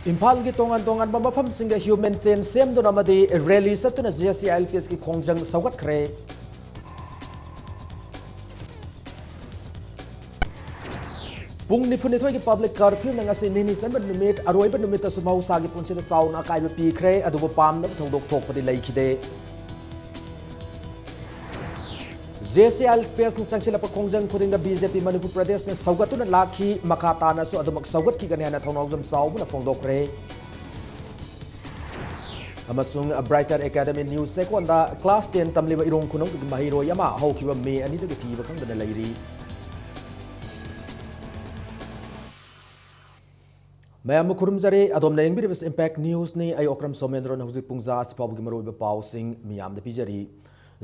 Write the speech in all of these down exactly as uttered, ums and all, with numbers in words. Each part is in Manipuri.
ꯏꯝꯐꯥꯜꯒꯤ ꯇꯣꯉꯥꯟ ꯇꯣꯉꯥꯟꯕ ꯃꯐꯝꯁꯤꯡꯗ human chain ꯁꯦꯝꯗꯨꯅ ꯑꯃꯗꯤ rally ꯆꯠꯇꯨꯅ J C I L P S ꯀꯤ ꯈꯣꯡꯖꯪ ꯁꯧꯒꯠꯈ꯭ꯔꯦ꯫ ꯄꯨꯡ ꯅꯤꯐꯨꯅꯤꯊꯣꯏꯒꯤ public curfewꯅ ꯉꯁꯤ ꯅꯤꯅꯤ ꯆꯟꯕ ꯅꯨꯃꯤꯠ, ꯑꯔꯣꯏꯕ ꯅꯨꯃꯤꯠꯇꯁꯨ ꯃꯍꯧꯁꯥꯒꯤ ꯄꯨꯟꯁꯤꯗ ꯆꯥꯎꯅ ꯑꯀꯥꯏꯕ ꯄꯤꯈ꯭ꯔꯦ, ꯑꯗꯨꯕꯨ ꯄꯥꯝꯅꯕ ꯊꯧꯗꯣꯛ ꯊꯣꯛꯄꯗꯤ ꯂꯩꯈꯤꯗꯦ꯫ J C I L P Sꯅ ꯆꯪꯁꯤꯜꯂꯛꯄ ꯈꯣꯡꯖꯪ ꯈꯨꯗꯤꯡꯗ B J P ꯃꯅꯤꯄꯨꯔ ꯄ꯭ꯔꯗꯦꯁꯅ ꯁꯧꯒꯠꯇꯨꯅ ꯂꯥꯛꯈꯤ꯫ ꯃꯈꯥ ꯇꯥꯅꯁꯨ ꯑꯗꯨꯃꯛ ꯁꯧꯒꯠꯈꯤꯒꯅꯤ ꯍꯥꯏꯅ ꯊꯧꯅꯥꯎꯖꯝ ꯆꯥꯎꯕꯅ ꯐꯣꯡꯗꯣꯛꯈ꯭ꯔꯦ꯫ ꯑꯃꯁꯨꯡ Brighter Academy News ꯆꯦꯛꯀꯣꯟꯗ class ten ꯇꯝꯂꯤꯕ ꯏꯔꯣꯡ ꯈꯨꯅꯧꯒꯤ ꯃꯍꯩꯔꯣꯏ ꯑꯃ ꯍꯧꯈꯤꯕ ꯃꯦ ꯑꯅꯤꯗꯒꯤ ꯊꯤꯕ ꯈꯪꯗꯅ ꯂꯩꯔꯤ꯫ ꯃꯌꯥꯝꯕꯨ ꯈꯨꯔꯨꯝꯖꯔꯤ꯫ ꯑꯗꯣꯝꯅ ꯌꯦꯡꯕꯤꯔꯤꯕꯁꯤ Impact Newsꯅꯤ꯫ ꯑꯩ ꯑꯣꯀ꯭ꯔꯝ ꯁꯣꯃꯦꯟꯗ꯭ꯔꯣꯅ ꯍꯧꯖꯤꯛ ꯄꯨꯡꯖꯥ ꯑꯁꯤ ꯐꯥꯎꯕꯒꯤ ꯃꯔꯨꯑꯣꯏꯕ ꯄꯥꯎꯁꯤꯡ ꯃꯤꯌꯥꯝꯗ ꯄꯤꯖꯔꯤ꯫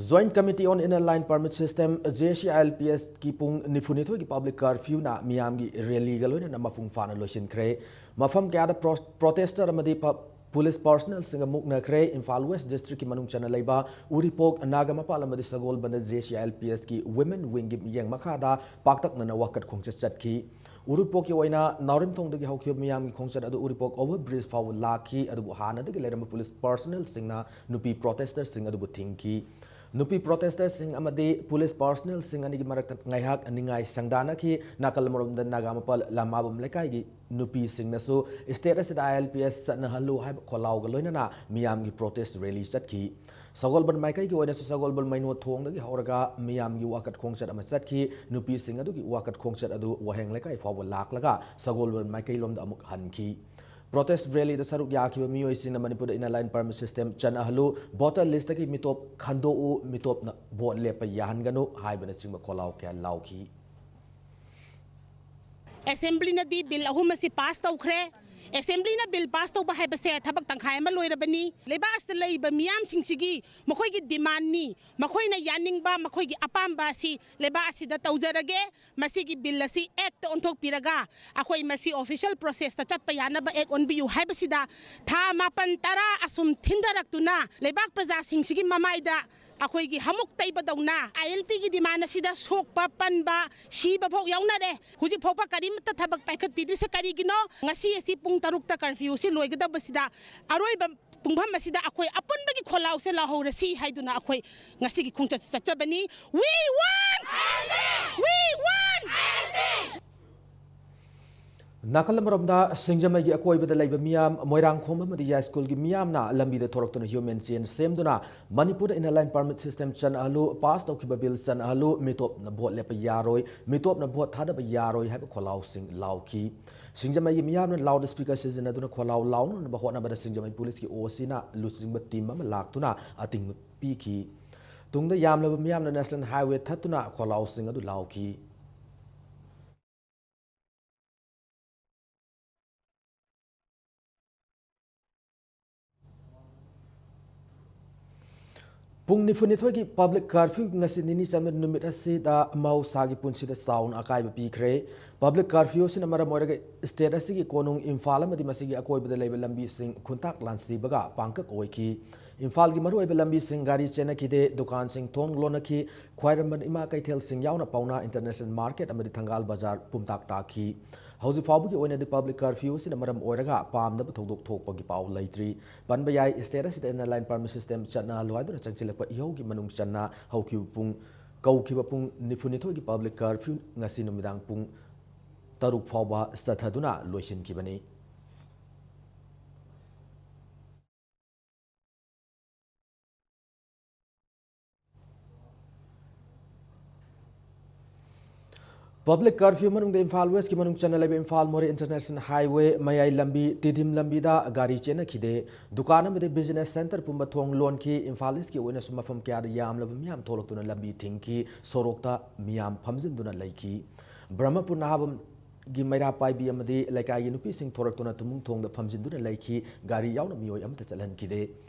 Joint Committee on Inner Line Permit System, J C I L P Sꯀꯤ ꯄꯨꯡ ꯅꯤꯐꯨꯅꯤꯊꯣꯏꯒꯤ public curfewꯅ ꯃꯤꯌꯥꯝꯒꯤ rallyꯒ ꯂꯣꯏꯅꯅ ꯃꯄꯨꯡ ꯐꯥꯅ ꯂꯣꯏꯁꯤꯟꯈ꯭ꯔꯦ꯫ ꯃꯐꯝ ꯀꯌꯥꯗ pro-, protester ꯑꯃꯗꯤ ꯄ-, police personnelꯁꯤꯡꯒ ꯃꯨꯛꯅꯈ꯭ꯔꯦ꯫ ꯏꯝꯐꯥꯜ West Districtꯀꯤ ꯃꯅꯨꯡ ꯆꯟꯅ ꯂꯩꯕ ꯎꯔꯤꯄꯣꯛ, ꯅꯥꯒꯥꯃꯄꯥꯜ ꯑꯃꯗꯤ ꯁꯒꯣꯜꯕꯟꯗ J C I L P Sꯀꯤ Women Wingꯒꯤ ꯃꯤꯠꯌꯦꯡ ꯃꯈꯥꯗ ꯄꯥꯛꯇꯛꯅꯅ ꯋꯥꯀꯠ ꯈꯣꯡꯆꯠ ꯆꯠꯈꯤ꯫ ꯎꯔꯤꯄꯣꯛꯀꯤ ꯑꯣꯏꯅ ꯅꯥꯎꯔꯦꯝꯊꯣꯡꯗꯒꯤ ꯍꯧꯈꯤꯕ ꯃꯤꯌꯥꯝꯒꯤ ꯈꯣꯡꯆꯠ ꯑꯗꯨ ꯎꯔꯤꯄꯣꯛ over bridge ꯐꯥꯎꯕ ꯂꯥꯛꯈꯤ, ꯑꯗꯨꯕꯨ ꯍꯥꯟꯅꯗꯒꯤ ꯂꯩꯔꯝꯕ police personnelꯁꯤꯡꯅ ꯅꯨꯄꯤ protesterꯁꯤꯡ ꯑꯗꯨꯕꯨ ꯊꯤꯡꯈꯤ꯫ ꯅꯨꯄꯤ protesterꯁꯤꯡ ꯑꯃꯗꯤ police personnelꯁꯤꯡ ꯑꯅꯤꯒꯤ ꯃꯔꯛꯇ ꯉꯥꯏꯍꯥꯛ ꯅꯤꯡꯉꯥꯏ ꯁꯪꯗꯥꯅꯈꯤ꯫ ꯅꯥꯀꯜ ꯑꯃꯔꯣꯝꯗ ꯅꯥꯒꯥꯃꯄꯥꯜ ꯂꯥꯃꯥꯕꯝ ꯂꯩꯀꯥꯏꯒꯤ ꯅꯨꯄꯤꯁꯤꯡꯅꯁꯨ state ꯑꯁꯤꯗ I L P S ꯆꯠꯅꯍꯜꯂꯨ ꯍꯥꯏꯕ ꯈꯣꯜꯂꯥꯎꯒ ꯂꯣꯏꯅꯅ ꯃꯤꯌꯥꯝꯒꯤ protest rally ꯆꯠꯈꯤ꯫ ꯁꯒꯣꯜꯕꯟ ꯃꯥꯏꯀꯩꯒꯤ ꯑꯣꯏꯅꯁꯨ ꯁꯒꯣꯜꯕꯟ ꯃꯩꯅꯣ ꯊꯣꯡꯗꯒꯤ ꯍꯧꯔꯒ ꯃꯤꯌꯥꯝꯒꯤ ꯋꯥꯀꯠ ꯈꯣꯡꯆꯠ ꯑꯃ ꯆꯠꯈꯤ꯫ ꯅꯨꯄꯤꯁꯤꯡ ꯑꯗꯨꯒꯤ ꯋꯥꯀꯠ ꯈꯣꯡꯆꯠ ꯑꯗꯨ ꯋꯥꯍꯦꯡ ꯂꯩꯀꯥꯏ ꯐꯥꯎꯕ ꯂꯥꯛꯂꯒ ꯁꯒꯣꯜꯕꯟ ꯃꯥꯏꯀꯩꯂꯣꯝꯗ ꯑꯃꯨꯛ ꯍꯟꯈꯤ꯫ Protest rallyꯗ ꯁꯔꯨꯛ ꯌꯥꯈꯤꯕ ꯃꯤꯑꯣꯏꯁꯤꯡꯅ ꯃꯅꯤꯄꯨꯔꯗ Inner Line Permit System ꯆꯠꯅꯍꯜꯂꯨ, voter listꯇꯒꯤ ꯃꯤꯇꯣꯞ ꯈꯟꯗꯣꯛꯎ, ꯃꯤꯇꯣꯞꯅ vote ꯂꯦꯞꯄ ꯌꯥꯍꯟꯒꯅꯨ ꯍꯥꯏꯕꯅꯆꯤꯡꯕ ꯈꯣꯜꯂꯥꯎ ꯀꯌꯥ ꯂꯥꯎꯈꯤ꯫ Assemblyꯅꯗꯤ bill ꯑꯍꯨꯝ ꯑꯁꯤ pass ꯇꯧꯈ꯭ꯔꯦ꯫ Assemblyꯅ bill pass ꯇꯧꯕ ꯍꯥꯏꯕꯁꯦ ꯊꯕꯛ ꯇꯪꯈꯥꯏ ꯑꯃ ꯂꯣꯏꯔꯕꯅꯤ꯫ ꯂꯩꯕꯥꯛ ꯑꯁꯤꯗ ꯂꯩꯔꯤꯕ ꯃꯤꯌꯥꯝꯁꯤꯡꯁꯤꯒꯤ ꯃꯈꯣꯏꯒꯤ demandꯅꯤ, ꯃꯈꯣꯏꯅ ꯌꯥꯅꯤꯡꯕ, ꯃꯈꯣꯏꯒꯤ ꯑꯄꯥꯝꯕ ꯑꯁꯤ ꯂꯩꯕꯥꯛ ꯑꯁꯤꯗ ꯇꯧꯖꯔꯒꯦ꯫ ꯃꯁꯤꯒꯤ bill ꯑꯁꯤ actꯇ ꯑꯣꯟꯊꯣꯛꯄꯤꯔꯒ ꯑꯩꯈꯣꯏ ꯃꯁꯤ official processꯇ ꯆꯠꯄ ꯌꯥꯅꯕ act ꯑꯣꯟꯕꯤꯌꯨ ꯍꯥꯏꯕꯁꯤꯗ ꯊꯥ ꯃꯥꯄꯟ ꯇꯔꯥ ꯑꯁꯨꯝ ꯊꯤꯟꯊꯔꯛꯇꯨꯅ ꯂꯩꯕꯥꯛ ꯄ꯭ꯔꯖꯥꯁꯤꯡꯁꯤꯒꯤ ꯃꯃꯥꯏꯗ ꯑꯩꯈꯣꯏꯒꯤ ꯍꯃꯨꯛ ꯇꯩꯕꯗꯧꯅ ꯑꯥꯏ ꯑꯦꯜ ꯄꯤꯒꯤ ꯗꯤꯃꯥꯟ ꯑꯁꯤꯗ ꯁꯣꯛꯄ, ꯄꯟꯕ, ꯁꯤꯕ ꯐꯥꯎ ꯌꯥꯎꯅꯔꯦ꯫ ꯍꯧꯖꯤꯛ ꯐꯥꯎꯕ ꯀꯔꯤꯃꯠꯇ ꯊꯕꯛ ꯄꯥꯏꯈꯠꯄꯤꯗ꯭ꯔꯤꯁꯦ ꯀꯔꯤꯒꯤꯅꯣ? ꯉꯁꯤ ꯑꯁꯤ ꯄꯨꯡ ꯇꯔꯨꯛꯇ ꯀꯔꯐ꯭ꯌꯨꯁꯤ ꯂꯣꯏꯒꯗꯕꯁꯤꯗ, ꯑꯔꯣꯏꯕ ꯄꯨꯡꯐꯝ ꯑꯁꯤꯗ ꯑꯩꯈꯣꯏ ꯑꯄꯨꯟꯕꯒꯤ ꯈꯣꯜꯂꯥꯎꯁꯦ ꯂꯥꯎꯍꯧꯔꯁꯤ ꯍꯥꯏꯗꯨꯅ ꯑꯩꯈꯣꯏ ꯉꯁꯤꯒꯤ ꯈꯣꯡꯆꯠ ꯆꯠꯆꯕꯅꯤ꯫ We want! We want! ꯅꯥꯀꯜ ꯑꯃꯔꯣꯝꯗ, ꯁꯤꯡꯖꯃꯩꯒꯤ ꯑꯀꯣꯏꯕꯗ ꯂꯩꯕ ꯃꯤꯌꯥꯝ, ꯃꯣꯏꯔꯥꯡꯈꯣꯝ ꯑꯃꯗꯤ ꯌꯥꯏꯁ꯭ꯀꯨꯜꯒꯤ ꯃꯤꯌꯥꯝꯅ ꯂꯝꯕꯤꯗ ꯊꯣꯔꯛꯇꯨꯅ human chain ꯁꯦꯝꯗꯨꯅ ꯃꯅꯤꯄꯨꯔꯗ inner line permit system ꯆꯠꯅꯍꯜꯂꯨ, pass ꯇꯧꯈꯤꯕ bill ꯆꯠꯅꯍꯜꯂꯨ, ꯃꯤꯇꯣꯞꯅ vote ꯂꯦꯞꯄ ꯌꯥꯔꯣꯏ, ꯃꯤꯇꯣꯞꯅ vote ꯊꯥꯗꯕ ꯌꯥꯔꯣꯏ ꯍꯥꯏꯕ ꯈꯣꯜꯂꯥꯎꯁꯤꯡ ꯂꯥꯎꯈꯤ꯫ ꯁꯤꯡꯖꯃꯩꯒꯤ ꯃꯤꯌꯥꯝꯅ loud speaker ꯁꯤꯖꯤꯟꯅꯗꯨꯅ ꯈꯣꯜꯂꯥꯎ ꯂꯥꯎꯅꯅꯕ ꯍꯣꯠꯅꯕꯗ ꯁꯤꯡꯖꯃꯩ police ꯀꯤ ꯑꯣ ꯁꯤꯅ ꯂꯨꯆꯤꯡꯕ team ꯑꯃ ꯂꯥꯛꯇꯨꯅ ꯑꯊꯤꯡꯕ ꯄꯤꯈꯤ꯫ ꯇꯨꯡꯗ ꯌꯥꯝꯂꯕ ꯃꯤꯌꯥꯝꯅ national highway ꯊꯠꯇꯨꯅ ꯈꯣꯜꯂꯥꯎꯁꯤꯡ ꯑꯗꯨ ꯂꯥꯎꯈꯤ꯫ ꯄꯨꯡ ꯅꯤꯐꯨꯅꯤꯊꯣꯏꯒꯤ public curfew ꯉꯁꯤ ꯅꯤꯅꯤ ꯆꯟꯕ ꯅꯨꯃꯤꯠ ꯑꯁꯤꯗ ꯃꯍꯧꯁꯥꯒꯤ ꯄꯨꯟꯁꯤꯗ ꯆꯥꯎꯅ ꯑꯀꯥꯏꯕ ꯄꯤꯈ꯭ꯔꯦ꯫ Public curfew ꯑꯁꯤꯅ ꯃꯔꯝ ꯑꯣꯏꯔꯒ state ꯑꯁꯤꯒꯤ ꯀꯣꯅꯨꯡ ꯏꯝꯐꯥꯜ ꯑꯃꯗꯤ ꯃꯁꯤꯒꯤ ꯑꯀꯣꯏꯕꯗ ꯂꯩꯕ ꯂꯝꯕꯤꯁꯤꯡ ꯈꯨꯟꯇꯥꯛ ꯂꯥꯟꯁꯤꯕꯒ ꯄꯥꯡꯀꯛ ꯑꯣꯏꯈꯤ꯫ ꯏꯝꯐꯥꯜꯒꯤ ꯃꯔꯨꯑꯣꯏꯕ ꯂꯝꯕꯤꯁꯤꯡ ꯒꯥꯔꯤ ꯆꯦꯟꯅꯈꯤꯗꯦ, ꯗꯨꯀꯥꯟꯁꯤꯡ ꯊꯣꯡ ꯂꯣꯟꯅꯈꯤ, ꯈ꯭ꯋꯥꯏꯔꯝꯕꯟ ꯏꯃꯥ ꯀꯩꯊꯦꯜꯁꯤꯡ ꯌꯥꯎꯅ ꯄꯥꯎꯅꯥ international market ꯑꯃꯗꯤ ꯊꯪꯒꯥꯜ ꯕꯖꯥꯔ ꯄꯨꯝꯇꯥꯛ ꯇꯥꯈꯤ꯫ ꯍꯧꯖꯤꯛ ꯐꯥꯎꯕꯒꯤ ꯑꯣꯏꯅꯗꯤ public curfew ꯑꯁꯤꯅ ꯃꯔꯝ ꯑꯣꯏꯔꯒ ꯄꯥꯝꯗꯕ ꯊꯧꯗꯣꯛ ꯊꯣꯛꯄꯒꯤ ꯄꯥꯎ ꯂꯩꯇ꯭ꯔꯤ꯫ ꯄꯟꯕ ꯌꯥꯏ, state ꯑꯁꯤꯗ inner line permit system ꯆꯠꯅꯍꯜꯂꯨ ꯍꯥꯏꯗꯨꯅ ꯆꯪꯁꯤꯜꯂꯛꯄ ꯏꯍꯧꯒꯤ ꯃꯅꯨꯡ ꯆꯟꯅ ꯍꯧꯈꯤꯕ ꯄꯨꯡ, ꯀꯧꯈꯤꯕ ꯄꯨꯡ ꯅꯤꯐꯨꯅꯤꯊꯣꯏꯒꯤ public curfew ꯉꯁꯤ ꯅꯨꯃꯤꯗꯥꯡ ꯄꯨꯡ ꯇꯔꯨꯛ ꯐꯥꯎꯕ ꯆꯠꯊꯗꯨꯅ ꯂꯣꯏꯁꯤꯟꯈꯤꯕꯅꯤ꯫ Public curfew ꯃꯅꯨꯡꯗ ꯏꯝꯐꯥꯜ West ꯀꯤ ꯃꯅꯨꯡ ꯆꯟꯅ ꯂꯩꯕ ꯏꯝꯐꯥꯜ ꯃꯣꯔꯦ international highway ꯃꯌꯥꯏ ꯂꯝꯕꯤ, ꯇꯤꯗꯤꯝ ꯂꯝꯕꯤꯗ ꯒꯥꯔꯤ ꯆꯦꯟꯅꯈꯤꯗꯦ꯫ ꯗꯨꯀꯥꯟ ꯑꯃꯗꯤ business centre ꯄꯨꯝꯕ ꯊꯣꯡ ꯂꯣꯟꯈꯤ꯫ ꯏꯝꯐꯥꯜ East ꯀꯤ ꯑꯣꯏꯅꯁꯨ ꯃꯐꯝ ꯀꯌꯥꯗ ꯌꯥꯝꯂꯕ ꯃꯤꯌꯥꯝ ꯊꯣꯛꯂꯛꯇꯨꯅ ꯂꯝꯕꯤ ꯊꯤꯡꯈꯤ, ꯁꯣꯔꯣꯛꯇ ꯃꯤꯌꯥꯝ ꯐꯝꯖꯤꯟꯗꯨꯅ ꯂꯩꯈꯤ꯫ ꯕ꯭ꯔꯍꯃꯄꯨꯔ ꯅꯍꯥꯕꯝ ꯒꯤ ꯃꯩꯔꯥ ꯄꯥꯏꯕꯤ ꯑꯃꯗꯤ ꯂꯩꯀꯥꯏꯒꯤ ꯅꯨꯄꯤꯁꯤꯡ ꯊꯣꯔꯛꯇꯨꯅ ꯊꯨꯝꯃꯨꯡ ꯊꯣꯡꯗ ꯐꯝꯖꯤꯟꯗꯨꯅ ꯂꯩꯈꯤ, ꯒꯥꯔꯤ ꯌꯥꯎꯅ ꯃꯤꯑꯣꯏ ꯑꯃꯠꯇ ꯆꯠꯍꯟꯈꯤꯗꯦ꯫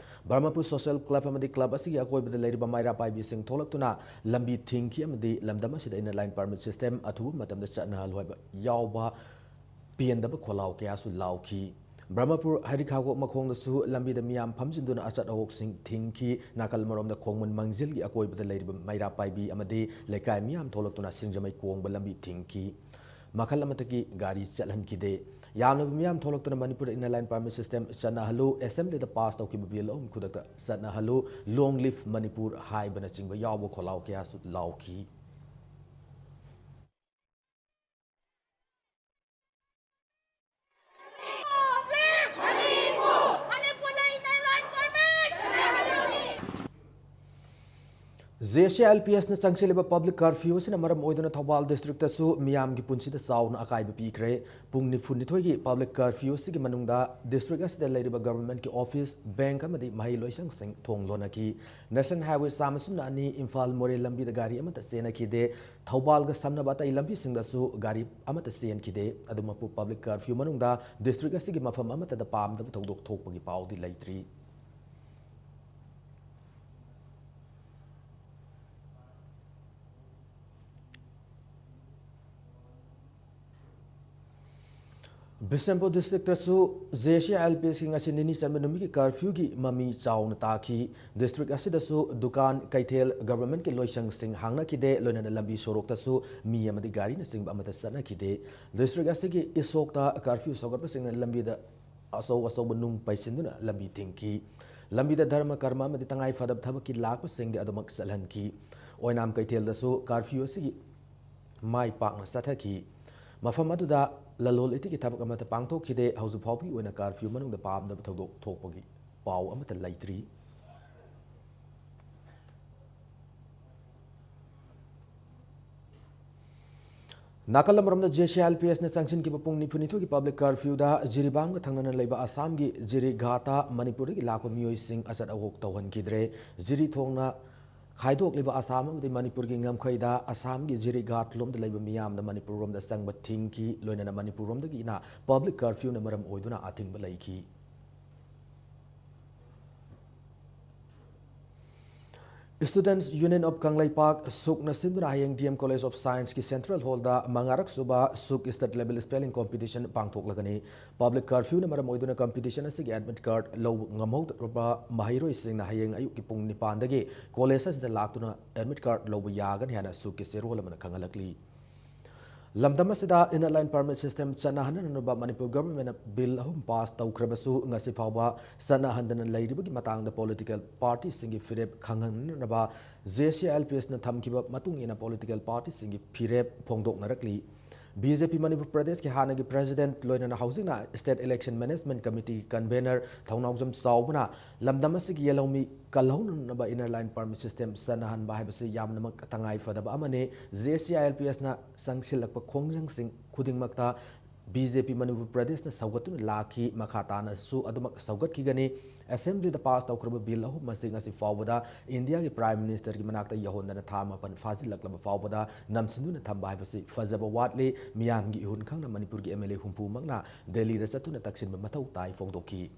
ꯕ꯭ꯔꯍꯃꯄꯨꯔ social club ꯑꯃꯗꯤ club ꯑꯁꯤꯒꯤ ꯑꯀꯣꯏꯕꯗ ꯂꯩꯔꯤꯕ ꯃꯩꯔꯥ ꯄꯥꯏꯕꯤꯁꯤꯡ ꯊꯣꯛꯂꯛꯇꯨꯅ ꯂꯝꯕꯤ ꯊꯤꯡꯈꯤ ꯑꯃꯗꯤ ꯂꯝꯗꯝ ꯑꯁꯤꯗ inner line permit system ꯑꯊꯨꯕ ꯃꯇꯝꯗ ꯆꯠꯅꯍꯜꯂꯨ ꯍꯥꯏꯕ ꯌꯥꯎꯕ ꯄꯦꯟꯗꯕ ꯈꯣꯜꯂꯥꯎ ꯀꯌꯥꯁꯨ ꯂꯥꯎꯈꯤ꯫ ꯕ꯭ꯔꯍꯃꯄꯨꯔ ꯍꯔꯤꯈꯥꯒꯣꯛ ꯃꯈꯣꯡꯗꯁꯨ ꯂꯝꯕꯤꯗ ꯃꯤꯌꯥꯝ ꯐꯝꯖꯤꯟꯗꯨꯅ ꯑꯆꯠ ꯑꯍꯣꯛꯁꯤꯡ ꯊꯤꯡꯈꯤ꯫ ꯅꯥꯀꯜ ꯑꯃꯔꯣꯝꯗ ꯈꯣꯡꯃꯟ ꯃꯥꯡꯖꯤꯜꯒꯤ ꯑꯀꯣꯏꯕꯗ ꯂꯩꯔꯤꯕ ꯃꯩꯔꯥ ꯄꯥꯏꯕꯤ ꯑꯃꯗꯤ ꯂꯩꯀꯥꯏ ꯃꯤꯌꯥꯝ ꯊꯣꯛꯂꯛꯇꯨꯅ ꯁꯤꯡꯖꯃꯩ ꯀꯣꯡꯕ ꯂꯝꯕꯤ ꯊꯤꯡꯈꯤ꯫ ꯃꯈꯜ ꯑꯃꯠꯇꯒꯤ ꯒꯥꯔꯤ ꯆꯠꯍꯟꯈꯤꯗꯦ꯫ ꯌꯥꯝꯂꯕ ꯃꯤꯌꯥꯝ ꯊꯣꯛꯂꯛꯇꯨꯅ ꯃꯅꯤꯄꯨꯔꯗ Inner Line Permit System ꯆꯠꯅꯍꯜꯂꯨ, Assembly ꯗ pass ꯇꯧꯈꯤꯕ bill ꯑꯍꯨꯝ ꯈꯨꯗꯛꯇ ꯆꯠꯅꯍꯜꯂꯨ, Long Live Manipur ꯍꯥꯏꯕꯅꯆꯤꯡꯕ ꯌꯥꯎꯕ ꯈꯣꯜꯂꯥꯎ ꯀꯌꯥꯁꯨ ꯂꯥꯎꯈꯤ꯫ JCILPS ꯅ ꯆꯪꯁꯤꯜꯂꯤꯕ public curfew ꯑꯁꯤꯅ ꯃꯔꯝ ꯑꯣꯏꯗꯨꯅ ꯊꯧꯕꯥꯜ district ꯇꯁꯨ ꯃꯤꯌꯥꯝꯒꯤ ꯄꯨꯟꯁꯤꯗ ꯆꯥꯎꯅ ꯑꯀꯥꯏꯕ ꯄꯤꯈ꯭ꯔꯦ꯫ ꯄꯨꯡ ꯅꯤꯐꯨꯅꯤꯊꯣꯏꯒꯤ public curfew ꯑꯁꯤꯒꯤ ꯃꯅꯨꯡꯗ district ꯑꯁꯤꯗ ꯂꯩꯔꯤꯕ government ꯀꯤ office, bank ꯑꯃꯗꯤ ꯃꯍꯩ ꯂꯣꯏꯁꯪꯁꯤꯡ ꯊꯣꯡ ꯂꯣꯟꯅꯈꯤ꯫ National Highway ꯆꯥꯝꯃ ꯁꯨꯞꯅ ꯑꯅꯤ ꯏꯝꯐꯥꯜ ꯃꯣꯔꯦ ꯂꯝꯕꯤꯗ ꯒꯥꯔꯤ ꯑꯃꯠꯇ ꯆꯦꯟꯅꯈꯤꯗꯦ꯫ ꯊꯧꯕꯥꯜꯒ ꯁꯝꯅꯕ ꯑꯇꯩ ꯂꯝꯕꯤꯁꯤꯡꯗꯁꯨ ꯒꯥꯔꯤ ꯑꯃꯠꯇ ꯆꯦꯟꯈꯤꯗꯦ꯫ ꯑꯗꯨꯃꯛꯄꯨ, public curfew ꯃꯅꯨꯡꯗ district ꯑꯁꯤꯒꯤ ꯃꯐꯝ ꯑꯃꯠꯇꯗ ꯄꯥꯝꯗꯕ ꯊꯧꯗꯣꯛ ꯊꯣꯛꯄꯒꯤ ꯄꯥꯎꯗꯤ ꯂꯩꯇ꯭ꯔꯤ꯫ ꯕꯤꯁꯦꯝꯄꯨꯔ district ꯇꯁꯨ JCILPS ꯀꯤ ꯉꯁꯤ ꯅꯤꯅꯤ ꯆꯟꯕ ꯅꯨꯃꯤꯠꯀꯤ curfew ꯒꯤ ꯃꯃꯤ ꯆꯥꯎꯅ ꯇꯥꯈꯤ꯫ District ꯑꯁꯤꯗꯁꯨ ꯗꯨꯀꯥꯟ, ꯀꯩꯊꯦꯜ, government ꯀꯤ ꯂꯣꯏꯁꯪꯁꯤꯡ ꯍꯥꯡꯅꯈꯤꯗꯦ, ꯂꯣꯏꯅꯅ ꯂꯝꯕꯤ ꯁꯣꯔꯣꯛꯇꯁꯨ ꯃꯤ ꯑꯃꯗꯤ ꯒꯥꯔꯤꯅꯆꯤꯡꯕ ꯑꯃꯠꯇ ꯆꯠꯅꯈꯤꯗꯦ꯫ District ꯑꯁꯤꯒꯤ ꯏꯁꯣꯛꯇ curfew ꯁꯧꯒꯠꯄꯁꯤꯡꯅ ꯂꯝꯕꯤꯗ ꯑꯆꯧ ꯑꯆꯧꯕ ꯅꯨꯡ ꯄꯩꯁꯤꯟꯗꯨꯅ ꯂꯝꯕꯤ ꯊꯤꯡꯈꯤ꯫ ꯂꯝꯕꯤꯗ ꯙꯔꯃ ꯀꯔꯃ ꯑꯃꯗꯤ ꯇꯉꯥꯏ ꯐꯗꯕ ꯊꯕꯛꯀꯤ ꯂꯥꯛꯄꯁꯤꯡꯗꯤ ꯑꯗꯨꯃꯛ ꯆꯠꯍꯟꯈꯤ꯫ ꯑꯣꯏꯅꯥꯝ ꯀꯩꯊꯦꯜꯗꯁꯨ curfew ꯑꯁꯤꯒꯤ ꯃꯥꯏ ꯄꯥꯛꯅ ꯆꯠꯊꯈꯤ꯫ ꯃꯐꯝ ꯑꯗꯨꯗ ꯂꯂꯣꯜ ꯏꯇꯤꯛꯀꯤ ꯊꯕꯛ ꯑꯃꯠꯇ ꯄꯥꯡꯊꯣꯛꯈꯤꯗꯦ꯫ ꯍꯧꯖꯤꯛ ꯐꯥꯎꯕꯒꯤ ꯑꯣꯏꯅ curfew ꯃꯅꯨꯡꯗ ꯄꯥꯝꯗꯕ ꯊꯧꯗꯣꯛ ꯊꯣꯛꯄꯒꯤ ꯄꯥꯎ ꯑꯃꯠꯇ ꯂꯩꯇ꯭ꯔꯤ꯫ ꯅꯥꯀꯜ ꯑꯃꯔꯣꯝꯗ, JCILPS ꯅ ꯆꯪꯁꯤꯟꯈꯤꯕ ꯄꯨꯡ ꯅꯤꯐꯨꯅꯤꯊꯣꯏꯒꯤ public curfew ꯗ ꯖꯤꯔꯤꯕꯥꯝꯒ ꯊꯪꯅꯅ ꯂꯩꯕ ꯑꯁꯥꯝꯒꯤ ꯖꯤꯔꯤꯘꯥꯠꯇ ꯃꯅꯤꯄꯨꯔꯗꯒꯤ ꯂꯥꯛꯄ ꯃꯤꯑꯣꯏꯁꯤꯡ ꯑꯆꯠ ꯑꯋꯣꯛ ꯇꯧꯍꯟꯈꯤꯗ꯭ꯔꯦ꯫ ꯖꯤꯔꯤ ꯊꯣꯡꯅ ꯈꯥꯏꯗꯣꯛꯂꯤꯕ ꯑꯁꯥꯝ ꯑꯃꯗꯤ ꯃꯅꯤꯄꯨꯔꯒꯤ ꯉꯝꯈꯩꯗ ꯑꯁꯥꯝꯒꯤ ꯖꯤꯔꯤꯘꯥꯠ ꯂꯣꯝꯗ ꯂꯩꯕ ꯃꯤꯌꯥꯝꯅ ꯃꯅꯤꯄꯨꯔ ꯔꯣꯝꯗ ꯆꯪꯕ ꯊꯤꯡꯈꯤ꯫ ꯂꯣꯏꯅꯅ ꯃꯅꯤꯄꯨꯔ ꯔꯣꯝꯗꯒꯤꯅ public curfew ꯅ ꯃꯔꯝ ꯑꯣꯏꯗꯨꯅ ꯑꯊꯤꯡꯕ ꯂꯩꯈꯤ꯫ Students Union of Kangleipak, SUKꯅ ꯁꯤꯟꯗꯨꯅ ꯍꯌꯦꯡ D M College of Scienceꯀꯤ Central Hallꯗ ꯃꯉꯥꯔꯛ ꯁꯨꯕ SUK State Level Spelling Competition ꯄꯥꯡꯊꯣꯛꯂꯒꯅꯤ꯫ Public curfewꯅ ꯃꯔꯝ ꯑꯣꯏꯗꯨꯅ competition ꯑꯁꯤꯒꯤ admit card ꯂꯧꯕ ꯉꯝꯍꯧꯗ꯭ꯔꯕ ꯃꯍꯩꯔꯣꯏꯁꯤꯡꯅ ꯍꯌꯦꯡ ꯑꯌꯨꯛꯀꯤ ꯄꯨꯡ ꯅꯤꯄꯥꯟꯗꯒꯤ college ꯑꯁꯤꯗ ꯂꯥꯛꯇꯨꯅ admit card ꯂꯧꯕ ꯌꯥꯒꯅꯤ ꯍꯥꯏꯅ SUKꯀꯤ ꯆꯦꯔꯣꯜ ꯑꯃꯅ ꯈꯪꯍꯜꯂꯛꯂꯤ꯫ ꯂꯝꯗꯝ ꯑꯁꯤꯗ Inner Line Permit System ꯆꯠꯅꯍꯟꯅꯅꯕ Manipur governmentꯅ bill ꯑꯍꯨꯝ pass ꯇꯧꯈ꯭ꯔꯕꯁꯨ, ꯉꯁꯤ ꯐꯥꯎꯕ ꯆꯠꯅꯍꯟꯗꯅ ꯂꯩꯔꯤꯕꯒꯤ ꯃꯇꯥꯡꯗ political partyꯁꯤꯡꯒꯤ ꯐꯤꯔꯦꯞ ꯈꯪꯍꯟꯅꯅꯕ J C I L P Sꯅ ꯊꯝꯈꯤꯕ ꯃꯇꯨꯡ ꯏꯟꯅ political partyꯁꯤꯡꯒꯤ ꯐꯤꯔꯦꯞ ꯐꯣꯡꯗꯣꯛꯅꯔꯛꯂꯤ꯫ B J P Manipur ꯄ꯭ꯔꯗꯦꯁꯀꯤ ꯍꯥꯟꯅꯒꯤ president, ꯂꯣꯏꯅꯅ ꯍꯧꯖꯤꯛꯅ State Election Management Committeeꯒꯤ convener ꯊꯧꯅꯥꯎꯖꯝ ꯆꯥꯎꯕꯅ ꯂꯝꯗꯝ ꯑꯁꯤꯒꯤ ꯌꯦꯜꯍꯧꯃꯤ ꯀꯜꯍꯧꯅꯅꯕ Inner Line Permit System ꯆꯠꯅꯍꯟꯕ ꯍꯥꯏꯕꯁꯤ ꯌꯥꯝꯅꯃꯛ ꯇꯉꯥꯏ ꯐꯗꯕ ꯑꯃꯅꯤ꯫ J C I L P Sꯅ ꯆꯪꯁꯤꯜꯂꯛꯄ ꯈꯣꯡꯖꯪꯁꯤꯡ ꯈꯨꯗꯤꯡꯃꯛꯇ B J P ꯃꯅꯤꯄꯨꯔ ꯄ꯭ꯔꯗꯦꯁꯅ ꯁꯧꯒꯠꯇꯨꯅ ꯂꯥꯛꯈꯤ, ꯃꯈꯥ ꯇꯥꯅꯁꯨ ꯑꯗꯨꯃꯛ ꯁꯧꯒꯠꯈꯤꯒꯅꯤ꯫ Assemblyꯗ pass ꯇꯧꯈ꯭ꯔꯕ bill ꯑꯍꯨꯝ ꯑꯁꯤ ꯉꯁꯤ ꯐꯥꯎꯕꯗ Indiaꯒꯤ Prime Ministerꯒꯤ ꯃꯅꯥꯛꯇ ꯌꯧꯍꯟꯗꯅ ꯊꯥ ꯃꯥꯄꯟ ꯐꯥꯖꯤꯜꯂꯛꯂꯕ ꯐꯥꯎꯕꯗ ꯅꯝꯁꯤꯟꯗꯨꯅ ꯊꯝꯕ ꯍꯥꯏꯕꯁꯤ ꯐꯖꯕ ꯋꯥꯠꯂꯤ꯫ ꯃꯤꯌꯥꯝꯒꯤ ꯏꯍꯨꯟ ꯈꯪꯅ ꯃꯅꯤꯄꯨꯔꯒꯤ M L A ꯍꯨꯝꯐꯨꯃꯛꯅ ꯗꯦꯜꯂꯤꯗ ꯆꯠꯇꯨꯅ ꯇꯛꯁꯤꯟꯕ ꯃꯊꯧ ꯇꯥꯏ ꯐꯣꯡꯗꯣꯛꯈꯤ꯫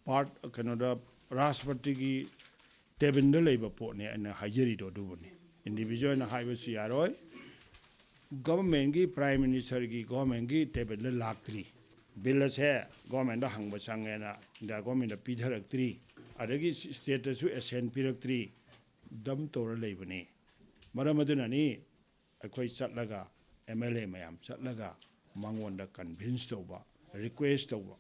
Part, ꯀꯩꯅꯣꯗ, ꯔꯥꯁꯇ꯭ꯔꯄꯇꯤꯒꯤ ꯇꯦꯕꯜꯗ ꯂꯩꯕ ꯄꯣꯠꯅꯤ ꯑꯩꯅ ꯍꯥꯏꯖꯔꯤꯗꯣ ꯑꯗꯨꯕꯨꯅꯤ꯫ Individual ꯑꯣꯏꯅ ꯍꯥꯏꯕꯁꯨ ꯌꯥꯔꯣꯏ꯫ Governmentꯀꯤ, Prime Ministerꯒꯤ, governmentꯀꯤ ꯇꯦꯕꯜꯗ ꯂꯥꯛꯇ꯭ꯔꯤ꯫ Bill ꯑꯁꯦ governmentꯗ ꯍꯪꯕ ꯆꯪꯉꯦꯅ India governmentꯗ ꯄꯤꯊꯔꯛꯇ꯭ꯔꯤ꯫ ꯑꯗꯒꯤ stateꯇꯁꯨ assent ꯄꯤꯔꯛꯇ꯭ꯔꯤ꯫ Dump ꯇꯧꯔ ꯂꯩꯕꯅꯤ꯫ ꯃꯔꯝ ꯑꯗꯨꯅꯅꯤ ꯑꯩꯈꯣꯏ ꯆꯠꯂꯒ, M L A ꯃꯌꯥꯝ ꯆꯠꯂꯒ ꯃꯉꯣꯟꯗ convince ꯇꯧꯕ, request ꯇꯧꯕ꯫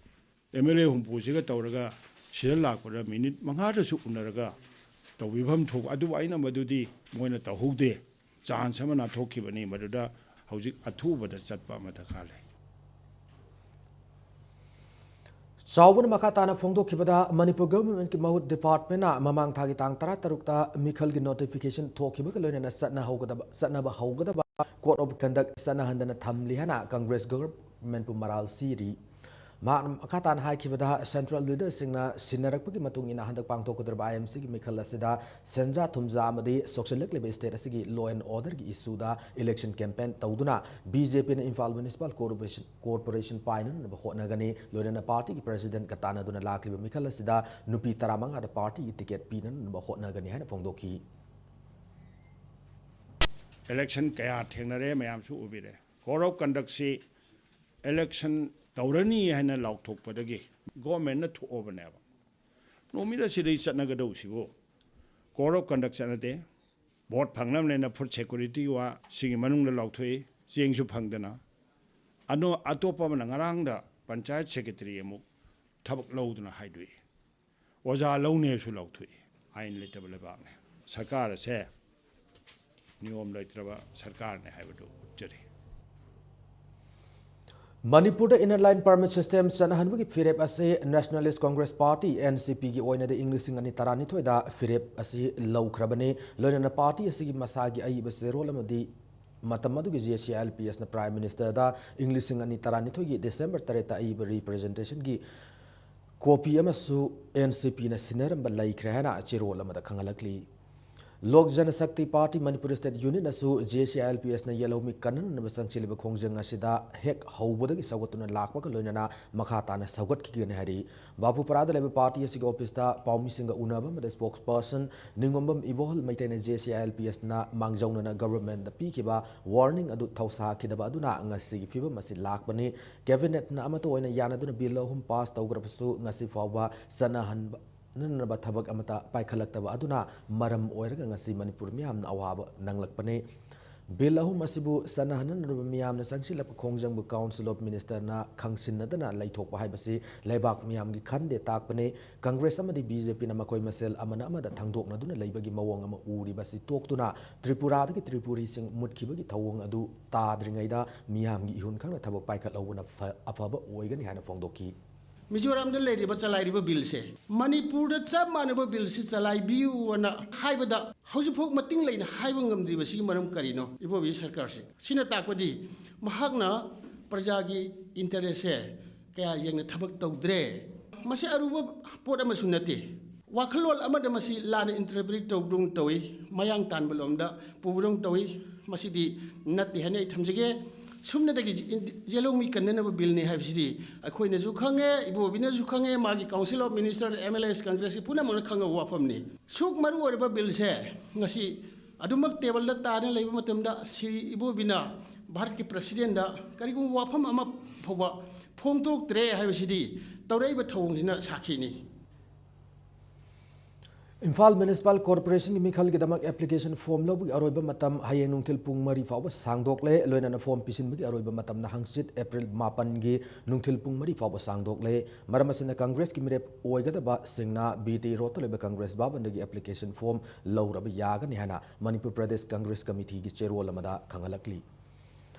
M L A ꯍꯨꯝꯐꯨꯁꯤꯒ ꯇꯧꯔꯒ ꯁꯤꯗ ꯂꯥꯛꯄꯗ minute ꯃꯉꯥꯗꯁꯨ ꯎꯅꯔꯒ ꯇꯧꯕꯤꯐꯝ ꯊꯣꯛꯄ, ꯑꯗꯨꯕꯨ ꯑꯩꯅ ꯃꯗꯨꯗꯤ ꯃꯣꯏꯅ ꯇꯧꯍꯧꯗꯦ꯫ Chance ꯑꯃ ꯅꯥꯟꯊꯣꯛꯈꯤꯕꯅꯤ, ꯃꯗꯨꯗ ꯍꯧꯖꯤꯛ ꯑꯊꯨꯕꯗ ꯆꯠꯄ ꯑꯃ ꯗꯔꯀꯥꯔ ꯂꯩ꯫ ꯆꯥꯎꯕꯅ ꯃꯈꯥ ꯇꯥꯅ ꯐꯣꯡꯗꯣꯛꯈꯤꯕꯗ, ꯃꯅꯤꯄꯨꯔ governmentꯀꯤ ꯃꯍꯨꯠ departmentꯅ ꯃꯃꯥꯡ ꯊꯥꯒꯤ ꯇꯥꯡ ꯇꯔꯥꯇꯔꯨꯛꯇ ꯃꯤꯈꯜꯒꯤ notification ꯊꯣꯛꯈꯤꯕꯒ ꯂꯣꯏꯅꯅ ꯆꯠꯅꯍꯧꯒꯗꯕ, ꯆꯠꯅꯕ ꯍꯧꯒꯗꯕ code of conduct ꯆꯠꯅꯍꯟꯗꯅ ꯊꯝꯂꯤ ꯍꯥꯏꯅ Congress governmentꯄꯨ ꯃꯔꯥꯜ ꯁꯤꯔꯤ꯫ ꯃꯍꯥꯛꯅ ꯃꯈꯥ ꯇꯥꯅ ꯍꯥꯏꯈꯤꯕꯗ, ꯁꯦꯟꯇ꯭ꯔꯦꯜ ꯂꯤꯗꯔꯁꯤꯡꯅ ꯁꯤꯟꯅꯔꯛꯄꯒꯤ ꯃꯇꯨꯡ ꯏꯟꯅ ꯍꯟꯗꯛ ꯄꯥꯡꯊꯣꯛꯀꯗꯧꯔꯤꯕ ꯑꯥꯏ ꯑꯦꯝ ꯁꯤꯒꯤ ꯃꯤꯈꯜ ꯑꯁꯤꯗ ꯁꯦꯟꯖꯥ ꯊꯨꯝꯖꯥ ꯑꯃꯗꯤ ꯁꯣꯛꯆꯜꯂꯛꯂꯤꯕ ꯁ꯭ꯇꯦꯠ ꯑꯁꯤꯒꯤ ꯂꯣ ꯑꯦꯟ ꯑꯣꯔꯗꯔꯒꯤ ꯏꯁꯨꯗ ꯏꯂꯦꯛꯁꯟ ꯀꯦꯝꯄꯦꯟ ꯇꯧꯗꯨꯅ ꯕꯤ ꯖꯦ ꯄꯤꯅ ꯏꯝꯐꯥꯜ ꯃ꯭ꯌꯨꯅꯤꯁꯤꯄꯥꯜ ꯀꯣꯔꯄꯣꯔꯦꯁꯟ, ꯀꯣꯔꯄꯣꯔꯦꯁꯟ ꯄꯥꯏꯅꯅꯕ ꯍꯣꯠꯅꯒꯅꯤ꯫ ꯂꯣꯏꯅꯅ ꯄꯥꯔꯇꯤꯒꯤ ꯄ꯭ꯔꯦꯁꯤꯗꯦꯟꯠꯀ ꯇꯥꯟꯅꯗꯨꯅ ꯂꯥꯛꯂꯤꯕ ꯃꯤꯈꯜ ꯑꯁꯤꯗ ꯅꯨꯄꯤ ꯇꯔꯥꯃꯉꯥꯗ ꯄꯥꯔꯇꯤꯒꯤ ꯇꯤꯀꯦꯠ ꯄꯤꯅꯅꯕ ꯍꯣꯠꯅꯒꯅꯤ ꯍꯥꯏꯅ ꯐꯣꯡꯗꯣꯛꯈꯤ꯫ ꯏꯂꯦꯛꯁꯟ ꯀꯌꯥ ꯊꯦꯡꯅꯔꯦ, ꯃꯌꯥꯝꯁꯨ ꯎꯕꯤꯔꯦ꯫ ꯀꯣꯗ ꯑꯣꯐ ꯀꯟꯗꯛꯁꯤ ꯏꯂꯦꯛꯁꯟ ꯇꯧꯔꯅꯤ ꯍꯥꯏꯅ ꯂꯥꯎꯊꯣꯛꯄꯗꯒꯤ ꯒꯣꯔꯃꯦꯟꯅ ꯊꯣꯛꯑꯕꯅꯦꯕ꯫ ꯅꯨꯃꯤꯠ ꯑꯁꯤꯗꯩ ꯆꯠꯅꯒꯗꯧꯁꯤꯕꯨ ꯀꯣꯗ ꯑꯣꯐ ꯀꯟꯗꯛ ꯆꯠꯅꯗꯦ꯫ ꯚꯣꯠ ꯐꯪꯅꯕꯅꯦꯅ ꯐꯨꯗ ꯁꯦꯀ꯭ꯌꯨꯔꯤꯇꯤꯒꯤ ꯋꯥ, ꯁꯤꯒꯤ ꯃꯅꯨꯡꯗ ꯂꯥꯎꯊꯣꯛꯏ, ꯆꯦꯡꯁꯨ ꯐꯪꯗꯅ꯫ ꯑꯗꯣ ꯑꯇꯣꯞꯄ ꯑꯃꯅ ꯉꯔꯥꯡꯗ ꯄꯟꯆꯥꯌꯠ ꯁꯦꯀ꯭ꯔꯦꯇꯔꯤ ꯑꯃꯨꯛ ꯊꯕꯛ ꯂꯧꯗꯅ ꯍꯥꯏꯗꯣꯛꯏ꯫ ꯑꯣꯖꯥ ꯂꯧꯅꯦꯁꯨ ꯂꯥꯎꯊꯣꯛꯏ꯫ ꯑꯥꯏꯟ ꯂꯩꯇꯕ ꯂꯩꯕꯥꯛꯅꯦ꯫ ꯁꯔꯀꯥꯔ ꯑꯁꯦ ꯅꯤꯌꯣꯝ ꯂꯩꯇ꯭ꯔꯕ ꯁꯔꯀꯥꯔꯅꯦ ꯍꯥꯏꯕꯗꯨ ꯎꯠꯆꯔꯤ꯫ ꯃꯅꯤꯄꯨꯔꯗ ꯏꯟꯅꯔ ꯂꯥꯏꯟ ꯄꯔꯃꯤꯠ ꯁꯤꯁꯇꯦꯝ ꯆꯠꯅꯍꯟꯕꯒꯤ ꯐꯤꯔꯦꯞ ꯑꯁꯤ nationalist Congress party, N C ꯄꯤꯒꯤ ꯑꯣꯏꯅꯗꯤ ꯏꯪ ꯂꯤꯁꯤꯡ ꯑꯅꯤ ꯇꯔꯥꯅꯤꯊꯣꯏꯗ ꯐꯤꯔꯦꯞ ꯑꯁꯤ ꯂꯧꯈ꯭ꯔꯕꯅꯤ꯫ ꯂꯣꯏꯅꯅ ꯄꯥꯔꯇꯤ ꯑꯁꯤꯒꯤ ꯃꯁꯥꯒꯤ ꯑꯏꯕ ꯆꯦꯔꯣꯜ ꯑꯃꯗꯤ ꯃꯇꯝ ꯑꯗꯨꯒꯤ J C I L P ꯑꯦꯁꯅ prime ꯃꯤꯅꯤꯁꯇꯔꯗ ꯏꯪ ꯂꯤꯁꯤꯡ ꯑꯅꯤ ꯇꯔꯥꯅꯤꯊꯣꯏꯒꯤ ꯗꯤꯁꯦꯝꯕꯔ ꯇꯔꯦꯠꯇ ꯑꯏꯕ ꯔꯤꯄ꯭ꯔꯖꯦꯟꯇꯦꯁꯟꯒꯤ ꯀꯣꯄꯤ ꯑꯃꯁꯨ ꯑꯦꯟ ꯁꯤ ꯄꯤꯅ ꯁꯤꯟꯅꯔꯝꯕ ꯂꯩꯈ꯭ꯔꯦ ꯍꯥꯏꯅ ꯆꯦꯔꯣꯜ ꯑꯃꯗ ꯈꯪꯍꯜꯂꯛꯂꯤ꯫ ꯂꯣꯛ ꯖꯅꯁꯛꯇꯤ ꯄꯥꯔꯇꯤ ꯃꯅꯤꯄꯨꯔ ꯁ꯭ꯇꯦꯠ ꯌꯨꯅꯤꯠꯅꯁꯨ J C I L P ꯑꯦꯁꯅ ꯌꯦꯜꯍꯧꯃꯤ ꯀꯟꯍꯟꯅꯕ ꯆꯪꯁꯤꯜꯂꯤꯕ ꯈꯣꯡꯖꯪ ꯑꯁꯤꯗ ꯍꯦꯛ ꯍꯧꯕꯗꯒꯤ ꯁꯧꯒꯠꯇꯨꯅ ꯂꯥꯛꯄꯒ ꯂꯣꯏꯅꯅ ꯃꯈꯥ ꯇꯥꯅ ꯁꯧꯒꯠꯈꯤꯒꯅꯤ ꯍꯥꯏꯔꯤ꯫ ꯕꯥꯕꯨꯄꯥꯔꯥꯗ ꯂꯩꯕ ꯄꯥꯔꯇꯤ ꯑꯁꯤꯒꯤ ꯑꯣꯐꯤꯁꯇ ꯄꯥꯎꯃꯤꯁꯤꯡꯒ ꯎꯅꯕ ꯑꯃꯗ ꯁ꯭ꯄꯣꯛꯁ person ꯅꯤꯡꯉꯣꯝꯕꯝ ꯏꯕꯣꯍꯜ ꯃꯩꯇꯩꯅ J C I L P ꯑꯦꯁꯅ ꯃꯥꯡꯖꯧꯅꯅ ꯒꯚꯔꯟꯃꯦꯟꯠꯇ ꯄꯤꯈꯤꯕ ꯋꯥꯔꯅꯤꯡ ꯑꯗꯨ ꯊꯧꯁꯥꯈꯤꯗꯕ ꯑꯗꯨꯅ ꯉꯁꯤꯒꯤ ꯐꯤꯕꯝ ꯑꯁꯤ ꯂꯥꯛꯄꯅꯤ꯫ ꯀꯦꯕꯤꯅꯦꯠꯅ ꯑꯃꯠꯇ ꯑꯣꯏꯅ ꯌꯥꯅꯗꯨꯅ ꯕꯤꯜ ꯑꯍꯨꯝ ꯄꯥꯁ ꯇꯧꯈ꯭ꯔꯕꯁꯨ ꯉꯁꯤ ꯐꯥꯎꯕ ꯆꯠꯅꯍꯟꯕ ꯅꯅꯕ ꯊꯕꯛ ꯑꯃꯠꯇ ꯄꯥꯏꯈꯠꯂꯛꯇꯕ ꯑꯗꯨꯅ ꯃꯔꯝ ꯑꯣꯏꯔꯒ ꯉꯁꯤ ꯃꯅꯤꯄꯨꯔ ꯃꯤꯌꯥꯝꯅ ꯑꯋꯥꯕ ꯅꯪꯂꯛꯄꯅꯤ꯫ ꯕꯤꯜ ꯑꯍꯨꯝ ꯑꯁꯤꯕꯨ ꯆꯠꯅꯍꯟꯅꯅꯕ ꯃꯤꯌꯥꯝꯅ ꯆꯪꯁꯤꯜꯂꯛꯄ ꯈꯣꯡꯖꯪꯕꯨ ꯀꯥꯎꯟꯁꯤꯜ ꯑꯣꯐ ꯃꯤꯅꯤꯁꯇꯔꯅ ꯈꯪꯁꯤꯟꯅꯗꯅ ꯂꯩꯊꯣꯛꯄ ꯍꯥꯏꯕꯁꯤ ꯂꯩꯕꯥꯛ ꯃꯤꯌꯥꯝꯒꯤ ꯈꯟꯗꯦ ꯇꯥꯛꯄꯅꯤ꯫ ꯀꯪꯒ꯭ꯔꯦꯁ ꯑꯃꯗꯤ ꯕꯤ ꯖꯦ ꯄꯤꯅ ꯃꯈꯣꯏ ꯃꯁꯦꯜ ꯑꯃꯅ ꯑꯃꯗ ꯊꯥꯡꯗꯣꯛꯅꯗꯨꯅ ꯂꯩꯕꯒꯤ ꯃꯑꯣꯡ ꯑꯃ ꯎꯔꯤꯕ ꯑꯁꯤ ꯇꯣꯛꯇꯨꯅ ꯇ꯭ꯔꯤꯄꯨꯔꯥꯗꯒꯤ ꯇ꯭ꯔꯤꯄꯨꯔꯤꯁꯤꯡ ꯃꯨꯠꯈꯤꯕꯒꯤ ꯊꯧꯑꯣꯡ ꯑꯗꯨ ꯇꯥꯗ꯭ꯔꯤꯉꯩꯗ ꯃꯤꯌꯥꯝꯒꯤ ꯏꯍꯨꯟ ꯈꯪꯅ ꯊꯕꯛ ꯄꯥꯏꯈꯠꯍꯧꯕꯅ ꯐ-, ꯑꯐꯕ ꯑꯣꯏꯒꯅꯤ ꯍꯥꯏꯅ ꯐꯣꯡꯗꯣꯛꯈꯤ꯫ ꯃꯤꯖꯣꯔꯥꯝꯗ ꯂꯩꯔꯤꯕ ꯆꯂꯥꯏꯔꯤꯕ ꯕꯤꯜꯁꯦ ꯃꯅꯤꯄꯨꯔꯗ ꯆꯞ ꯃꯥꯟꯅꯕ ꯕꯤꯜꯁꯤ ꯆꯂꯥꯏꯕꯤꯌꯨꯑꯅ ꯍꯥꯏꯕꯗ ꯍꯧꯖꯤꯛꯐꯥꯎ ꯃꯇꯤꯡ ꯂꯩꯅ ꯍꯥꯏꯕ ꯉꯝꯗ꯭ꯔꯤꯕꯁꯤꯒꯤ ꯃꯔꯝ ꯀꯔꯤꯅꯣ? ꯏꯕꯣꯕꯤ ꯁꯔꯀꯥꯔꯁꯦ꯫ ꯁꯤꯅ ꯇꯥꯛꯄꯗꯤ ꯃꯍꯥꯛꯅ ꯄ꯭ꯔꯖꯥꯒꯤ ꯏꯟꯇꯔꯦꯁꯁꯦ ꯀꯌꯥ ꯌꯦꯡꯅ ꯊꯕꯛ ꯇꯧꯗ꯭ꯔꯦ꯫ ꯃꯁꯤ ꯑꯔꯨꯕ ꯄꯣꯠ ꯑꯃꯁꯨ ꯅꯠꯇꯦ꯫ ꯋꯥꯈꯜꯂꯣꯟ ꯑꯃꯗ ꯃꯁꯤ ꯂꯥꯟꯅ ꯏꯟꯇꯔꯄ꯭ꯔꯤꯠ ꯇꯧꯕꯗꯧꯅ ꯇꯧꯏ, ꯃꯌꯥꯡ ꯇꯥꯟꯕ ꯂꯣꯝꯗ ꯄꯨꯕꯗꯧꯅ ꯇꯧꯏ꯫ ꯃꯁꯤꯗꯤ ꯅꯠꯇꯦ ꯍꯥꯏꯅ ꯑꯩ ꯊꯝꯖꯒꯦ꯫ ꯁꯨꯞꯅꯇꯒꯤ ꯌꯦꯜꯍꯧꯃꯤ ꯀꯟꯅꯅꯕ ꯕꯤꯜꯅꯤ ꯍꯥꯏꯕꯁꯤꯗꯤ ꯑꯩꯈꯣꯏꯅꯁꯨ ꯈꯪꯉꯦ, ꯏꯕꯣꯕꯤꯅꯁꯨ ꯈꯪꯉꯦ, ꯃꯥꯒꯤ council of minister, M L S, ꯀꯪꯒ꯭ꯔꯦꯁꯀꯤ ꯄꯨꯝꯅꯃꯛꯅ ꯈꯪꯉꯕ ꯋꯥꯐꯝꯅꯤ꯫ ꯁꯨꯛ ꯃꯔꯨ ꯑꯣꯏꯔꯕ ꯕꯤꯜꯁꯦ ꯉꯁꯤ ꯑꯗꯨꯃꯛ ꯇꯦꯕꯜꯗ ꯇꯥꯅ ꯂꯩꯕ ꯃꯇꯝꯗ ꯁ꯭ꯔꯤ ꯏꯕꯣꯕꯤꯅ ꯚꯥꯔꯠꯀꯤ ꯄ꯭ꯔꯁꯤꯗꯦꯟꯗ ꯀꯔꯤꯒꯨꯝꯕ ꯋꯥꯐꯝ ꯑꯃ ꯐꯥꯎꯕ ꯐꯣꯡꯗꯣꯛꯇ꯭ꯔꯦ ꯍꯥꯏꯕꯁꯤꯗꯤ ꯇꯧꯔꯛꯏꯕ ꯊꯧꯑꯣꯡꯁꯤꯅ ꯁꯥꯈꯤꯅꯤ꯫ ꯏꯝꯐꯥꯜ ꯃ꯭ꯌꯨꯅꯤꯁꯤꯄꯥꯜ ꯀꯣꯔꯄꯣꯔꯦꯁꯟꯒꯤ ꯃꯤꯈꯜꯒꯤꯗꯃꯛ ꯑꯦꯄ꯭ꯂꯤꯀꯦꯁꯟ ꯐꯣꯔꯝ ꯂꯧꯕꯒꯤ ꯑꯔꯣꯏꯕ ꯃꯇꯝ ꯍꯌꯦꯡ ꯅꯨꯡꯊꯤꯜ ꯄꯨꯡ ꯃꯔꯤ ꯐꯥꯎꯕ ꯁꯥꯡꯗꯣꯛꯂꯦ꯫ ꯂꯣꯏꯅꯅ ꯐꯣꯔꯝ ꯄꯤꯁꯤꯟꯕꯒꯤ ꯑꯔꯣꯏꯕ ꯃꯇꯝꯅ ꯍꯪꯆꯤꯠ ꯑꯦꯄ꯭ꯔꯤꯜ ꯃꯥꯄꯟꯒꯤ ꯅꯨꯡꯊꯤꯜ ꯄꯨꯡ ꯃꯔꯤ ꯐꯥꯎꯕ ꯁꯥꯡꯗꯣꯛꯂꯦ꯫ ꯃꯔꯝ ꯑꯁꯤꯅ ꯀꯪꯒ꯭ꯔꯦꯁꯀꯤ ꯃꯤꯔꯦꯞ ꯑꯣꯏꯒꯗꯕꯁꯤꯡꯅ ꯕꯤ ꯇꯤ ꯔꯣꯗꯇ ꯂꯩꯕ ꯀꯪꯒ꯭ꯔꯦꯁ ꯚꯕꯟꯗꯒꯤ ꯑꯦꯄ꯭ꯂꯤꯀꯦꯁꯟ ꯐꯣꯔꯝ ꯂꯧꯔꯕ ꯌꯥꯒꯅꯤ ꯍꯥꯏꯅ ꯃꯅꯤꯄꯨꯔ ꯄ꯭ꯔꯗꯦꯁ ꯀꯪꯒ꯭ꯔꯦꯁ ꯀꯃꯤꯇꯤꯒꯤ ꯆꯦꯔꯣꯜ ꯑꯃꯗ ꯈꯪꯍꯜꯂꯛꯂꯤ꯫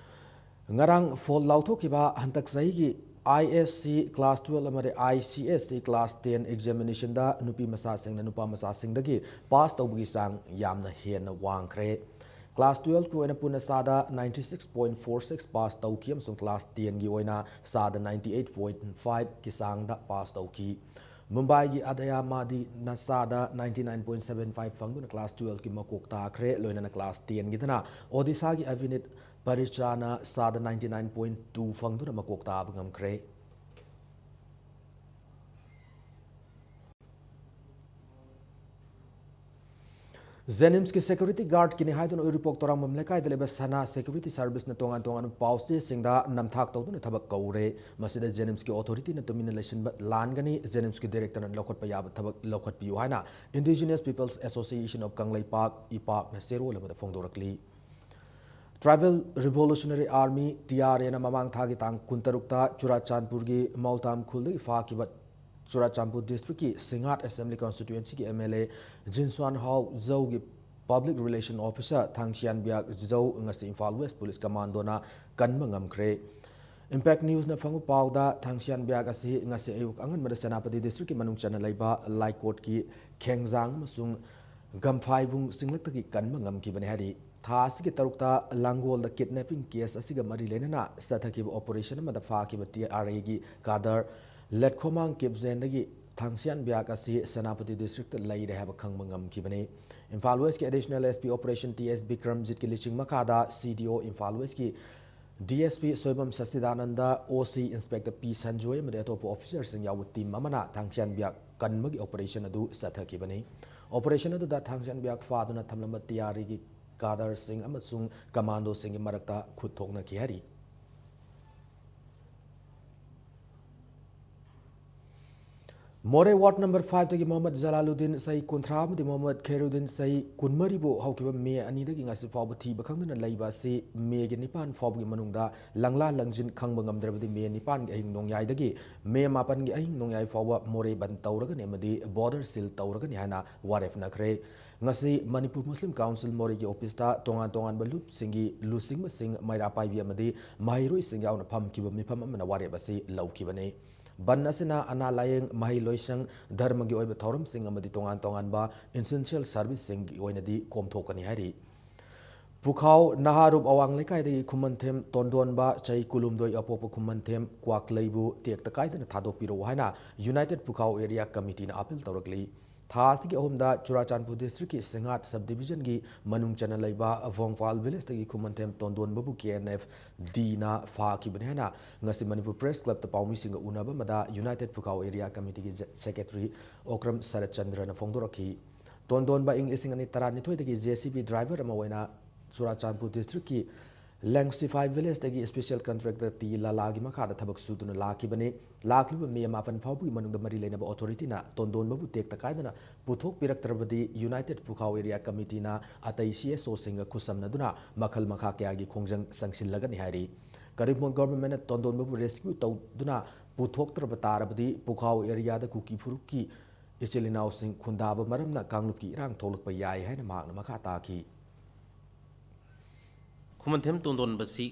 ꯉꯔꯥꯡ ꯐꯣꯜ ꯂꯥꯎꯊꯣꯛꯈꯤꯕ ꯍꯟꯗꯛ ꯆꯍꯤꯒꯤ ꯑꯥꯏ ꯑꯦꯁ ꯁꯤ ꯀ꯭ꯂꯥꯁ ꯇꯨꯋꯦꯜꯐ ꯑꯃꯗꯤ I C S C class ten ꯑꯦꯛꯖꯥꯃꯤꯅꯦꯁꯟꯗ ꯅꯨꯄꯤ ꯃꯆꯥꯁꯤꯡꯅ ꯅꯨꯄꯥ ꯃꯆꯥꯁꯤꯡꯗꯒꯤ ꯄꯥꯁ ꯇꯧꯕꯒꯤ ꯆꯥꯡ ꯌꯥꯝꯅ ꯍꯦꯟꯅ ꯋꯥꯡꯈ꯭ꯔꯦ꯫ ꯀ꯭ꯂꯥꯁ ꯇꯨꯋꯦꯜꯐꯀꯤ ꯑꯣꯏꯅ ꯄꯨꯟꯅ ꯆꯥꯗ ninety six point four six pass ꯇꯧꯈꯤ ꯑꯃꯁꯨꯡ ꯀ꯭ꯂꯥꯁ ꯇꯦꯟꯒꯤ ꯑꯣꯏꯅ ꯆꯥꯗ ninety eight point fiveꯀꯤ ꯆꯥꯡꯗ ꯄꯥꯁ ꯇꯧꯈꯤ꯫ ꯃꯨꯝꯕꯥꯏꯒꯤ ꯑꯗꯌꯥ ꯃꯥꯗꯤꯅ ꯆꯥꯗ ninety nine point seven five ꯐꯪꯗꯨꯅ ꯀ꯭ꯂꯥꯁ ꯇꯨꯋꯦꯜꯐꯀꯤ ꯃꯀꯣꯛ ꯇꯥꯈ꯭ꯔꯦ꯫ ꯂꯣꯏꯅꯅ ꯀ꯭ꯂꯥꯁ ꯇꯦꯟꯒꯤꯗꯅ ꯑꯣꯗꯤꯁꯥꯒꯤ ꯑꯚꯤꯅꯤꯠ ꯄꯔꯤꯆꯥꯅ ꯆꯥꯗ ninety nine point two ꯐꯪꯗꯨꯅ ꯃꯀꯣꯛ ꯇꯥꯕ ꯉꯝꯈ꯭ꯔꯦ꯫ ꯖꯦꯅꯤꯝꯁꯀꯤ ꯁꯦꯀ꯭ꯌꯨꯔꯤꯇꯤ ꯒꯥꯔꯗꯀꯤꯅꯤ ꯍꯥꯏꯗꯨꯅ ꯎꯔꯤꯄꯣꯛ ꯇꯣꯔꯥꯡꯕꯝ ꯂꯩꯀꯥꯏꯗ ꯂꯩꯕ ꯁꯅꯥ ꯁꯦꯀ꯭ꯌꯨꯔꯤꯇꯤ ꯁꯥꯔꯚꯤꯁꯅ ꯇꯣꯉꯥꯟ ꯇꯣꯉꯥꯟꯕ ꯄꯥꯎꯆꯦꯁꯤꯡꯗ ꯅꯝꯊꯥꯛ ꯇꯧꯗꯨꯅ ꯊꯕꯛ ꯀꯧꯔꯦ꯫ ꯃꯁꯤꯗ ꯖꯦꯅꯤꯝꯁꯀꯤ ꯑꯣꯊꯣꯔꯤꯇꯤꯅ ꯇꯨꯃꯤꯟꯅ ꯂꯩꯁꯤꯟꯕ ꯂꯥꯟꯒꯅꯤ, ꯖꯦꯅꯤꯝꯁꯀꯤ ꯗꯤꯔꯦꯛꯇꯔꯅ ꯂꯧꯈꯠꯄ ꯌꯥꯕ ꯊꯕꯛ ꯂꯧꯈꯠꯄꯤꯌꯨ ꯍꯥꯏꯅ Indigenous Peoples Association of Kangleipak, ꯏꯄꯥꯛꯅ ꯆꯦꯔꯣꯜ ꯑꯃꯗ ꯐꯣꯡꯗꯣꯔꯛꯂꯤ꯫ Tribal Revolutionary Army, T R ꯑꯦꯅ ꯃꯃꯥꯡ ꯊꯥꯒꯤ ꯇꯥꯡ ꯀꯨꯟꯇꯔꯨꯛꯇ ꯆꯨꯔꯥꯆꯥꯟꯄꯨꯔꯒꯤ ꯃꯧꯇꯥꯝ ꯈꯨꯜꯗꯒꯤ ꯐꯥꯈꯤꯕ ꯆꯨꯔꯥꯆꯥꯟꯄꯨꯔ ꯗꯤꯁꯇ꯭ꯔꯤꯛꯀꯤ ꯁꯤꯡꯍꯥꯠ ꯑꯦꯁꯦꯝꯕ꯭ꯂꯤ ꯀꯟꯁꯇꯤꯇ꯭ꯌꯨꯑꯦꯟꯁꯤꯒꯤ M L A Ginsuan Hau ꯖꯧꯒꯤ public relation officer Thangsian Biak Zou ꯉꯁꯤ ꯏꯝꯐꯥꯜ ꯋꯦꯁ ꯄꯨꯂꯤꯁ ꯀꯃꯥꯟꯗꯣꯅ ꯀꯟꯕ ꯉꯝꯈ꯭ꯔꯦ꯫ ꯏꯝꯄꯦꯛ ꯅ꯭ꯌꯨꯁꯅ ꯐꯪꯕ ꯄꯥꯎꯗ, ꯊꯥꯡꯁꯤꯌꯥꯟ ꯕꯤꯌꯥꯛ ꯑꯁꯤ ꯉꯁꯤ ꯑꯌꯨꯛ ꯑꯉꯟꯕꯗ ꯁꯦꯅꯥꯄꯇꯤ ꯗꯤꯁꯇ꯭ꯔꯤꯛꯀꯤ ꯃꯅꯨꯡ ꯆꯟꯅ ꯂꯩꯕ ꯂꯥꯏꯀꯣꯠꯀꯤ ꯈꯦꯡꯖꯥꯡ ꯑꯃꯁꯨꯡ ꯒꯝꯐꯥꯏꯕꯨꯡ ꯆꯤꯡꯂꯛꯇꯒꯤ ꯀꯟꯕ ꯉꯝꯈꯤꯕꯅꯤ ꯍꯥꯏꯔꯤ꯫ ꯊꯥ ꯑꯁꯤꯒꯤ ꯇꯔꯨꯛꯇ ꯂꯥꯡꯒꯣꯜꯗ kidnapping case ꯑꯁꯤꯒ ꯃꯔꯤ ꯂꯩꯅꯅ ꯆꯠꯊꯈꯤꯕ operation ꯑꯃꯗ ꯐꯥꯈꯤꯕ T R Aꯒꯤ cadre ꯂꯦꯠꯈꯣꯃꯥꯡ ꯀꯤꯞꯖꯦꯟꯗꯒꯤ ꯊꯥꯡꯁꯤꯌꯥꯟ ꯕꯤꯌꯥꯛ ꯑꯁꯤ ꯁꯦꯅꯥꯄꯇꯤ districtꯇ ꯂꯩꯔꯦ ꯍꯥꯏꯕ ꯈꯪꯕ ꯉꯝꯈꯤꯕꯅꯤ꯫ Imphal Westꯀꯤ Additional S P Operation T S ꯕꯤꯀ꯭ꯔꯝꯖꯤꯠꯀꯤ ꯂꯨꯆꯤꯡ ꯃꯈꯥꯗ C D O Imphal Westꯀꯤ D S P Soibam ꯁꯆꯤꯗꯥꯅꯟꯗ, O C Inspector P Sanjoy ꯑꯃꯗꯤ ꯑꯇꯣꯞꯄ officerꯁꯤꯡ ꯌꯥꯎꯕ team ꯑꯃꯅ ꯊꯥꯡꯁꯤꯌꯥꯟ ꯕꯤꯌꯥꯛ ꯀꯟꯕꯒꯤ operation ꯑꯗꯨ ꯆꯠꯊꯈꯤꯕꯅꯤ꯫ Operation ꯑꯗꯨꯗ ꯊꯥꯡꯁꯤꯌꯥꯟ ꯕꯤꯌꯥꯛ ꯐꯥꯗꯨꯅ ꯊꯝꯂꯝꯕ T R Aꯒꯤ cadreꯁꯤꯡ ꯑꯃꯁꯨꯡ commandoꯁꯤꯡꯒꯤ ꯃꯔꯛꯇ ꯈꯨꯠ ꯊꯣꯛꯅꯈꯤ ꯍꯥꯏꯔꯤ꯫ ꯃꯣꯔꯦ ward number fiveꯇꯒꯤ ꯃꯣꯍꯝꯃꯗ ꯖꯂꯥꯂꯨꯗꯤꯟ, ꯆꯍꯤ ꯀꯨꯟꯊ꯭ꯔꯥ, ꯑꯃꯗꯤ ꯃꯣꯍꯝꯃꯗ ꯈꯦꯔꯨꯗꯤꯟ, ꯆꯍꯤ ꯀꯨꯟꯃꯔꯤꯕꯨ ꯍꯧꯈꯤꯕ May ꯑꯅꯤꯗꯒꯤ ꯉꯁꯤ ꯐꯥꯎꯕ ꯊꯤꯕ ꯈꯪꯗꯅ ꯂꯩꯕ ꯑꯁꯤ Mayꯒꯤ ꯅꯤꯄꯥꯟ ꯐꯥꯎꯕꯒꯤ ꯃꯅꯨꯡꯗ ꯂꯪꯂꯥ ꯂꯪꯖꯤꯟ ꯈꯪꯕ ꯉꯝꯗ꯭ꯔꯕꯗꯤ May ꯅꯤꯄꯥꯟꯒꯤ ꯑꯍꯤꯡ ꯅꯣꯡꯌꯥꯏꯗꯒꯤ May ꯃꯥꯄꯟꯒꯤ ꯑꯍꯤꯡ ꯅꯣꯡꯌꯥꯏ ꯐꯥꯎꯕ ꯃꯣꯔꯦ ꯕꯟꯗ ꯇꯧꯔꯒꯅꯤ ꯑꯃꯗꯤ border seal ꯇꯧꯔꯒꯅꯤ ꯍꯥꯏꯅ ꯋꯥꯔꯦꯞꯅꯈ꯭ꯔꯦ꯫ ꯉꯁꯤ ꯃꯅꯤꯄꯨꯔ ꯃꯨꯁꯂꯤꯝ ꯀꯥꯎꯟꯁꯤꯜ ꯃꯣꯔꯦꯒꯤ officeꯇ ꯇꯣꯉꯥꯟ ꯇꯣꯉꯥꯟꯕ ꯂꯨꯞꯁꯤꯡꯒꯤ ꯂꯨꯆꯤꯡꯕꯁꯤꯡ, ꯃꯩꯔꯥ ꯄꯥꯏꯕꯤ ꯑꯃꯗꯤ ꯃꯍꯩꯔꯣꯏꯁꯤꯡ ꯌꯥꯎꯅ ꯐꯝꯈꯤꯕ ꯃꯤꯐꯝ ꯑꯃꯅ ꯋꯥꯔꯦꯞ ꯑꯁꯤ ꯂꯧꯈꯤꯕꯅꯤ꯫ ꯕꯟ ꯑꯁꯤꯅ ꯑꯅꯥ ꯂꯥꯌꯦꯡ, ꯃꯍꯩ ꯂꯣꯏꯁꯪ, ꯙꯔꯃꯒꯤ ꯑꯣꯏꯕ ꯊꯧꯔꯝꯁꯤꯡ ꯑꯃꯗꯤ ꯇꯣꯉꯥꯟ ꯇꯣꯉꯥꯟꯕ essential serviceꯁꯤꯡꯒꯤ ꯑꯣꯏꯅꯗꯤ ꯀꯣꯝꯊꯣꯛꯀꯅꯤ ꯍꯥꯏꯔꯤ꯫ ꯄꯨꯈꯥꯎ ꯅꯍꯥꯔꯨꯞ ꯑꯋꯥꯡ ꯂꯩꯀꯥꯏꯗꯒꯤ ꯈꯨꯃꯟꯊꯦꯝ ꯇꯣꯟꯗꯣꯟꯕ, ꯆꯍꯤ ꯀꯨꯟꯍꯨꯝꯗꯣꯏ, ꯑꯄꯣꯛꯄ ꯈꯨꯃꯟꯊꯦꯝ ꯀ꯭ꯋꯥꯛꯂꯩꯕꯨ ꯇꯦꯛꯇ ꯀꯥꯏꯗꯅ ꯊꯥꯗꯣꯛꯄꯤꯔꯛꯎ ꯍꯥꯏꯅ United Pukhaw Area Committeeꯅ appeal ꯇꯧꯔꯛꯂꯤ꯫ ꯊꯥ ꯑꯁꯤꯒꯤ ꯑꯍꯨꯝꯗ ꯆꯨꯔꯥꯆꯥꯟꯄꯨꯔ districtꯀꯤ ꯁꯤꯡꯍꯥꯠ subdivisionꯒꯤ ꯃꯅꯨꯡ ꯆꯟꯅ ꯂꯩꯕ ꯚꯣꯡꯐꯥꯜ villageꯇꯒꯤ ꯈꯨꯃꯟꯊꯦꯝ ꯇꯣꯟꯗꯣꯟꯕꯕꯨ K N F Dꯅ ꯐꯥꯈꯤꯕꯅꯤ ꯍꯥꯏꯅ ꯉꯁꯤ ꯃꯅꯤꯄꯨꯔ Press Clubꯇ ꯄꯥꯎꯃꯤꯁꯤꯡꯒ ꯎꯅꯕ ꯑꯃꯗ United Pukhaw Area Committeeꯒꯤ secretary Okram ꯁꯔꯠꯆꯟꯗ꯭ꯔꯅ ꯐꯣꯡꯗꯣꯔꯛꯈꯤ꯫ ꯇꯣꯟꯗꯣꯟꯕ ꯏꯪ ꯂꯤꯁꯤꯡ ꯑꯅꯤ ꯇꯔꯥꯅꯤꯊꯣꯏꯗꯒꯤ J C B driver ꯑꯃ ꯑꯣꯏꯅ ꯆꯨꯔꯥꯆꯥꯟꯄꯨꯔ districtꯀꯤ ꯂꯦꯡꯁꯤꯐꯥꯏ villageꯇꯒꯤ special contractor ꯇꯤ ꯂꯥꯂꯥꯒꯤ ꯃꯈꯥꯗ ꯊꯕꯛ ꯁꯨꯗꯨꯅ ꯂꯥꯛꯈꯤꯕꯅꯤ꯫ ꯂꯥꯛꯂꯤꯕ May ꯃꯥꯄꯟ ꯐꯥꯎꯕꯒꯤ ꯃꯅꯨꯡꯗ ꯃꯔꯤ ꯂꯩꯅꯕ authorityꯅ ꯇꯣꯟꯗꯣꯟꯕꯕꯨ ꯇꯦꯛꯇ ꯀꯥꯏꯗꯅ ꯄꯨꯊꯣꯛꯄꯤꯔꯛꯇ꯭ꯔꯕꯗꯤ United Pukhaw Area Committeeꯅ ꯑꯇꯩ C S Oꯁꯤꯡꯒ ꯈꯨꯠꯁꯝꯅꯗꯨꯅ ꯃꯈꯜ ꯃꯈꯥ ꯀꯌꯥꯒꯤ ꯈꯣꯡꯖꯪ ꯆꯪꯁꯤꯜꯂꯒꯅꯤ ꯍꯥꯏꯔꯤ꯫ ꯀꯔꯤꯒꯨꯝꯕ governmentꯅ ꯇꯣꯟꯗꯣꯟꯕꯕꯨ rescue ꯇꯧꯗꯨꯅ ꯄꯨꯊꯣꯛꯇ꯭ꯔꯕ ꯇꯥꯔꯕꯗꯤ Pukhaw areaꯗ ꯀꯨꯀꯤ ꯐꯨꯔꯨꯞꯀꯤ ꯏꯆꯤꯜ ꯏꯅꯥꯎꯁꯤꯡ ꯈꯨꯟꯗꯥꯕ ꯃꯔꯝꯅ ꯀꯥꯡꯂꯨꯞꯀꯤ ꯏꯔꯥꯡ ꯊꯣꯛꯂꯛꯄ ꯌꯥꯏ ꯍꯥꯏꯅ ꯃꯍꯥꯛꯅ ꯃꯈꯥ ꯇꯥꯈꯤ꯫ ꯈꯨꯃꯟꯊꯦꯝ ꯇꯣꯟꯗꯣꯟꯕꯁꯤ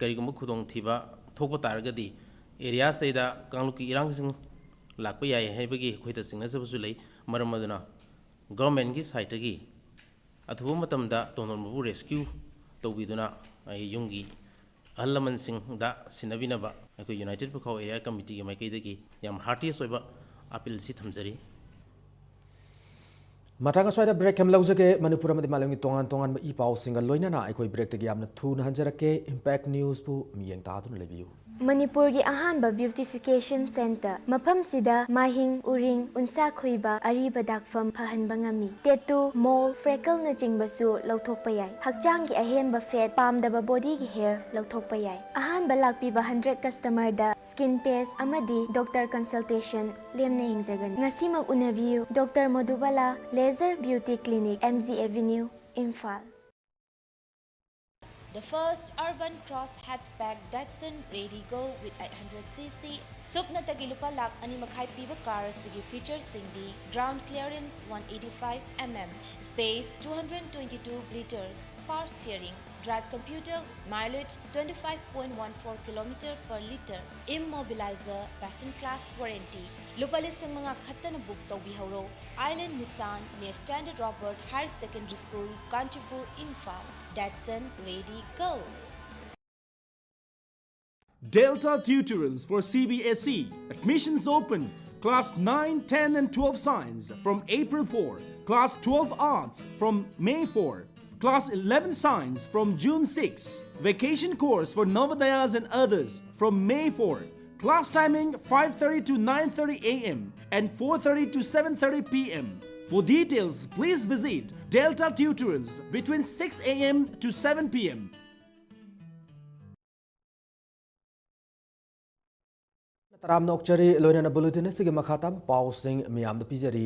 ꯀꯔꯤꯒꯨꯝꯕ ꯈꯨꯗꯣꯡꯊꯤꯕ ꯊꯣꯛꯄ ꯇꯥꯔꯒꯗꯤ areaꯁꯤꯗꯩꯗ ꯀꯥꯡꯂꯨꯞꯀꯤ ꯏꯔꯥꯡꯁꯤꯡ ꯂꯥꯛꯄ ꯌꯥꯏ ꯍꯥꯏꯕꯒꯤ ꯑꯩꯈꯣꯏꯗ ꯆꯤꯡꯅꯖꯕꯁꯨ ꯂꯩ꯫ ꯃꯔꯝ ꯑꯗꯨꯅ ꯒꯚꯔꯟꯃꯦꯟꯒꯤ ꯁꯥꯏꯠꯇꯒꯤ ꯑꯊꯨꯕ ꯃꯇꯝꯗ ꯇꯣꯟꯗꯣꯟꯕꯕꯨ ꯔꯦꯁꯀ꯭ꯌꯨ ꯇꯧꯕꯤꯗꯨꯅ ꯑꯩ ꯌꯨꯝꯒꯤ ꯑꯍꯜ ꯂꯃꯟꯁꯤꯡꯗ ꯁꯤꯟꯅꯕꯤꯅꯕ ꯑꯩꯈꯣꯏ ꯌꯨꯅꯥꯏꯇꯦꯠ ꯄꯨꯈ꯭ꯔꯥꯎ ꯑꯦꯔꯤꯌꯥ ꯀꯃꯤꯇꯤꯒꯤ ꯃꯥꯏꯀꯩꯗꯒꯤ ꯌꯥꯝ ꯍꯥꯔꯇꯤꯌꯦꯁ ꯑꯣꯏꯕ ꯑꯄꯤꯜꯁꯤ ꯊꯝꯖꯔꯤ꯫ ꯃꯊꯪ ꯑꯁ꯭ꯋꯥꯏꯗ ꯕ꯭ꯔꯦꯛ ꯑꯃ ꯂꯧꯖꯒꯦ꯫ ꯃꯅꯤꯄꯨꯔ ꯑꯃꯗꯤ ꯃꯥꯂꯦꯝꯒꯤ ꯇꯣꯉꯥꯟ ꯇꯣꯉꯥꯟꯕ ꯏ ꯄꯥꯎꯁꯤꯡꯒ ꯂꯣꯏꯅꯅ ꯑꯩꯈꯣꯏ ꯕ꯭ꯔꯦꯛꯇꯒꯤ ꯌꯥꯝꯅ ꯊꯨꯅ ꯍꯟꯖꯔꯛꯀꯦ꯫ ꯏꯝꯄꯦꯛ ꯅ꯭ꯌꯨꯁꯄꯨ ꯃꯤꯠꯌꯦꯡ ꯇꯥꯗꯨꯅ ꯂꯩꯕꯤꯌꯨ꯫ ꯃꯅꯤꯄꯨꯔꯒꯤ ꯑꯍꯥꯟꯕ ꯕ꯭ꯌꯨꯇꯤꯐꯤꯀꯦꯁꯟ ꯁꯦꯟꯇꯔ꯫ ꯃꯐꯝꯁꯤꯗ ꯃꯥꯏꯍꯤꯡ, ꯎꯔꯤꯡ, ꯎꯟꯁꯥ ꯈꯣꯏꯕ, ꯑꯔꯤꯕ ꯗꯥꯛꯐꯝ ꯐꯍꯟꯕ ꯉꯝꯃꯤ꯫ ꯇꯦꯇꯨ, ꯃꯣꯜ, ꯐ꯭ꯔꯦꯀꯜꯅꯆꯤꯡꯕꯁꯨ ꯂꯧꯊꯣꯛꯄ ꯌꯥꯏ꯫ ꯍꯛꯆꯥꯡꯒꯤ ꯑꯍꯦꯟꯕ ꯐꯦꯠ, ꯄꯥꯝꯗꯕ ꯕꯣꯗꯤꯒꯤ ꯍꯦꯌꯔ ꯂꯧꯊꯣꯛꯄ ꯌꯥꯏ꯫ ꯑꯍꯥꯟꯕ ꯂꯥꯛꯄꯤꯕ ꯍꯟꯗ꯭ꯔꯦꯠ ꯀꯁꯇꯃꯔꯗ ꯁ꯭ꯀꯤꯟ ꯇꯦꯁ ꯑꯃꯗꯤ ꯗꯣꯛꯇꯔ ꯀꯟꯁꯜꯇꯦꯁꯟ ꯂꯦꯝꯅ ꯌꯦꯡꯖꯒꯅꯤ꯫ ꯉꯁꯤꯃꯛ ꯎꯅꯕꯤꯌꯨ꯫ Doctor Modubala, laser beauty clinic, M G avenue, Imphal. The first urban cross hatchback Datsun Ready Go with eight hundred C C, ꯁꯨꯞꯅꯇꯒꯤ ꯂꯨꯄꯥ ꯂꯥꯈ ꯑꯅꯤ ꯃꯈꯥꯏ ꯄꯤꯕ ꯀꯥꯔ ꯑꯁꯤꯒꯤ ꯐꯤꯆꯔꯁꯤꯡꯗꯤ: ground clearance one eighty five mm, space two hundred twenty two litres, power steering, drive computer, mileage twenty five point one four kilometer per litre, immobilizer, passenger class warranty꯫ ꯂꯨꯄꯥ ꯂꯤꯁꯤꯡ ꯃꯉꯥ ꯈꯛꯇꯅ book ꯇꯧꯕꯤꯍꯧꯔꯣ꯫ Island Nissan near Standard Robert Higher Secondary School, Kanchipur, Imphal. Datsun Ready Go! Delta Tutorials for C B S E. Admissions open. Class nine, ten and twelve science from April four. Class twelve arts from May four. Class eleven science from June six. Vacation course for Navodayas and others from May four. Class timing five thirty to nine thirty a m and four thirty to seven thirty p m. For details, please visit Delta Tutorials between six a m to seven p m. ꯇꯔꯥꯝꯅ ꯑꯣꯛꯆꯔꯤ꯫ ꯂꯣꯏꯅꯅ ꯕꯨꯂꯦꯇꯤꯟ ꯑꯁꯤꯒꯤ ꯃꯈꯥ ꯇꯥꯕ ꯄꯥꯎꯁꯤꯡ ꯃꯤꯌꯥꯝꯗ ꯄꯤꯖꯔꯤ꯫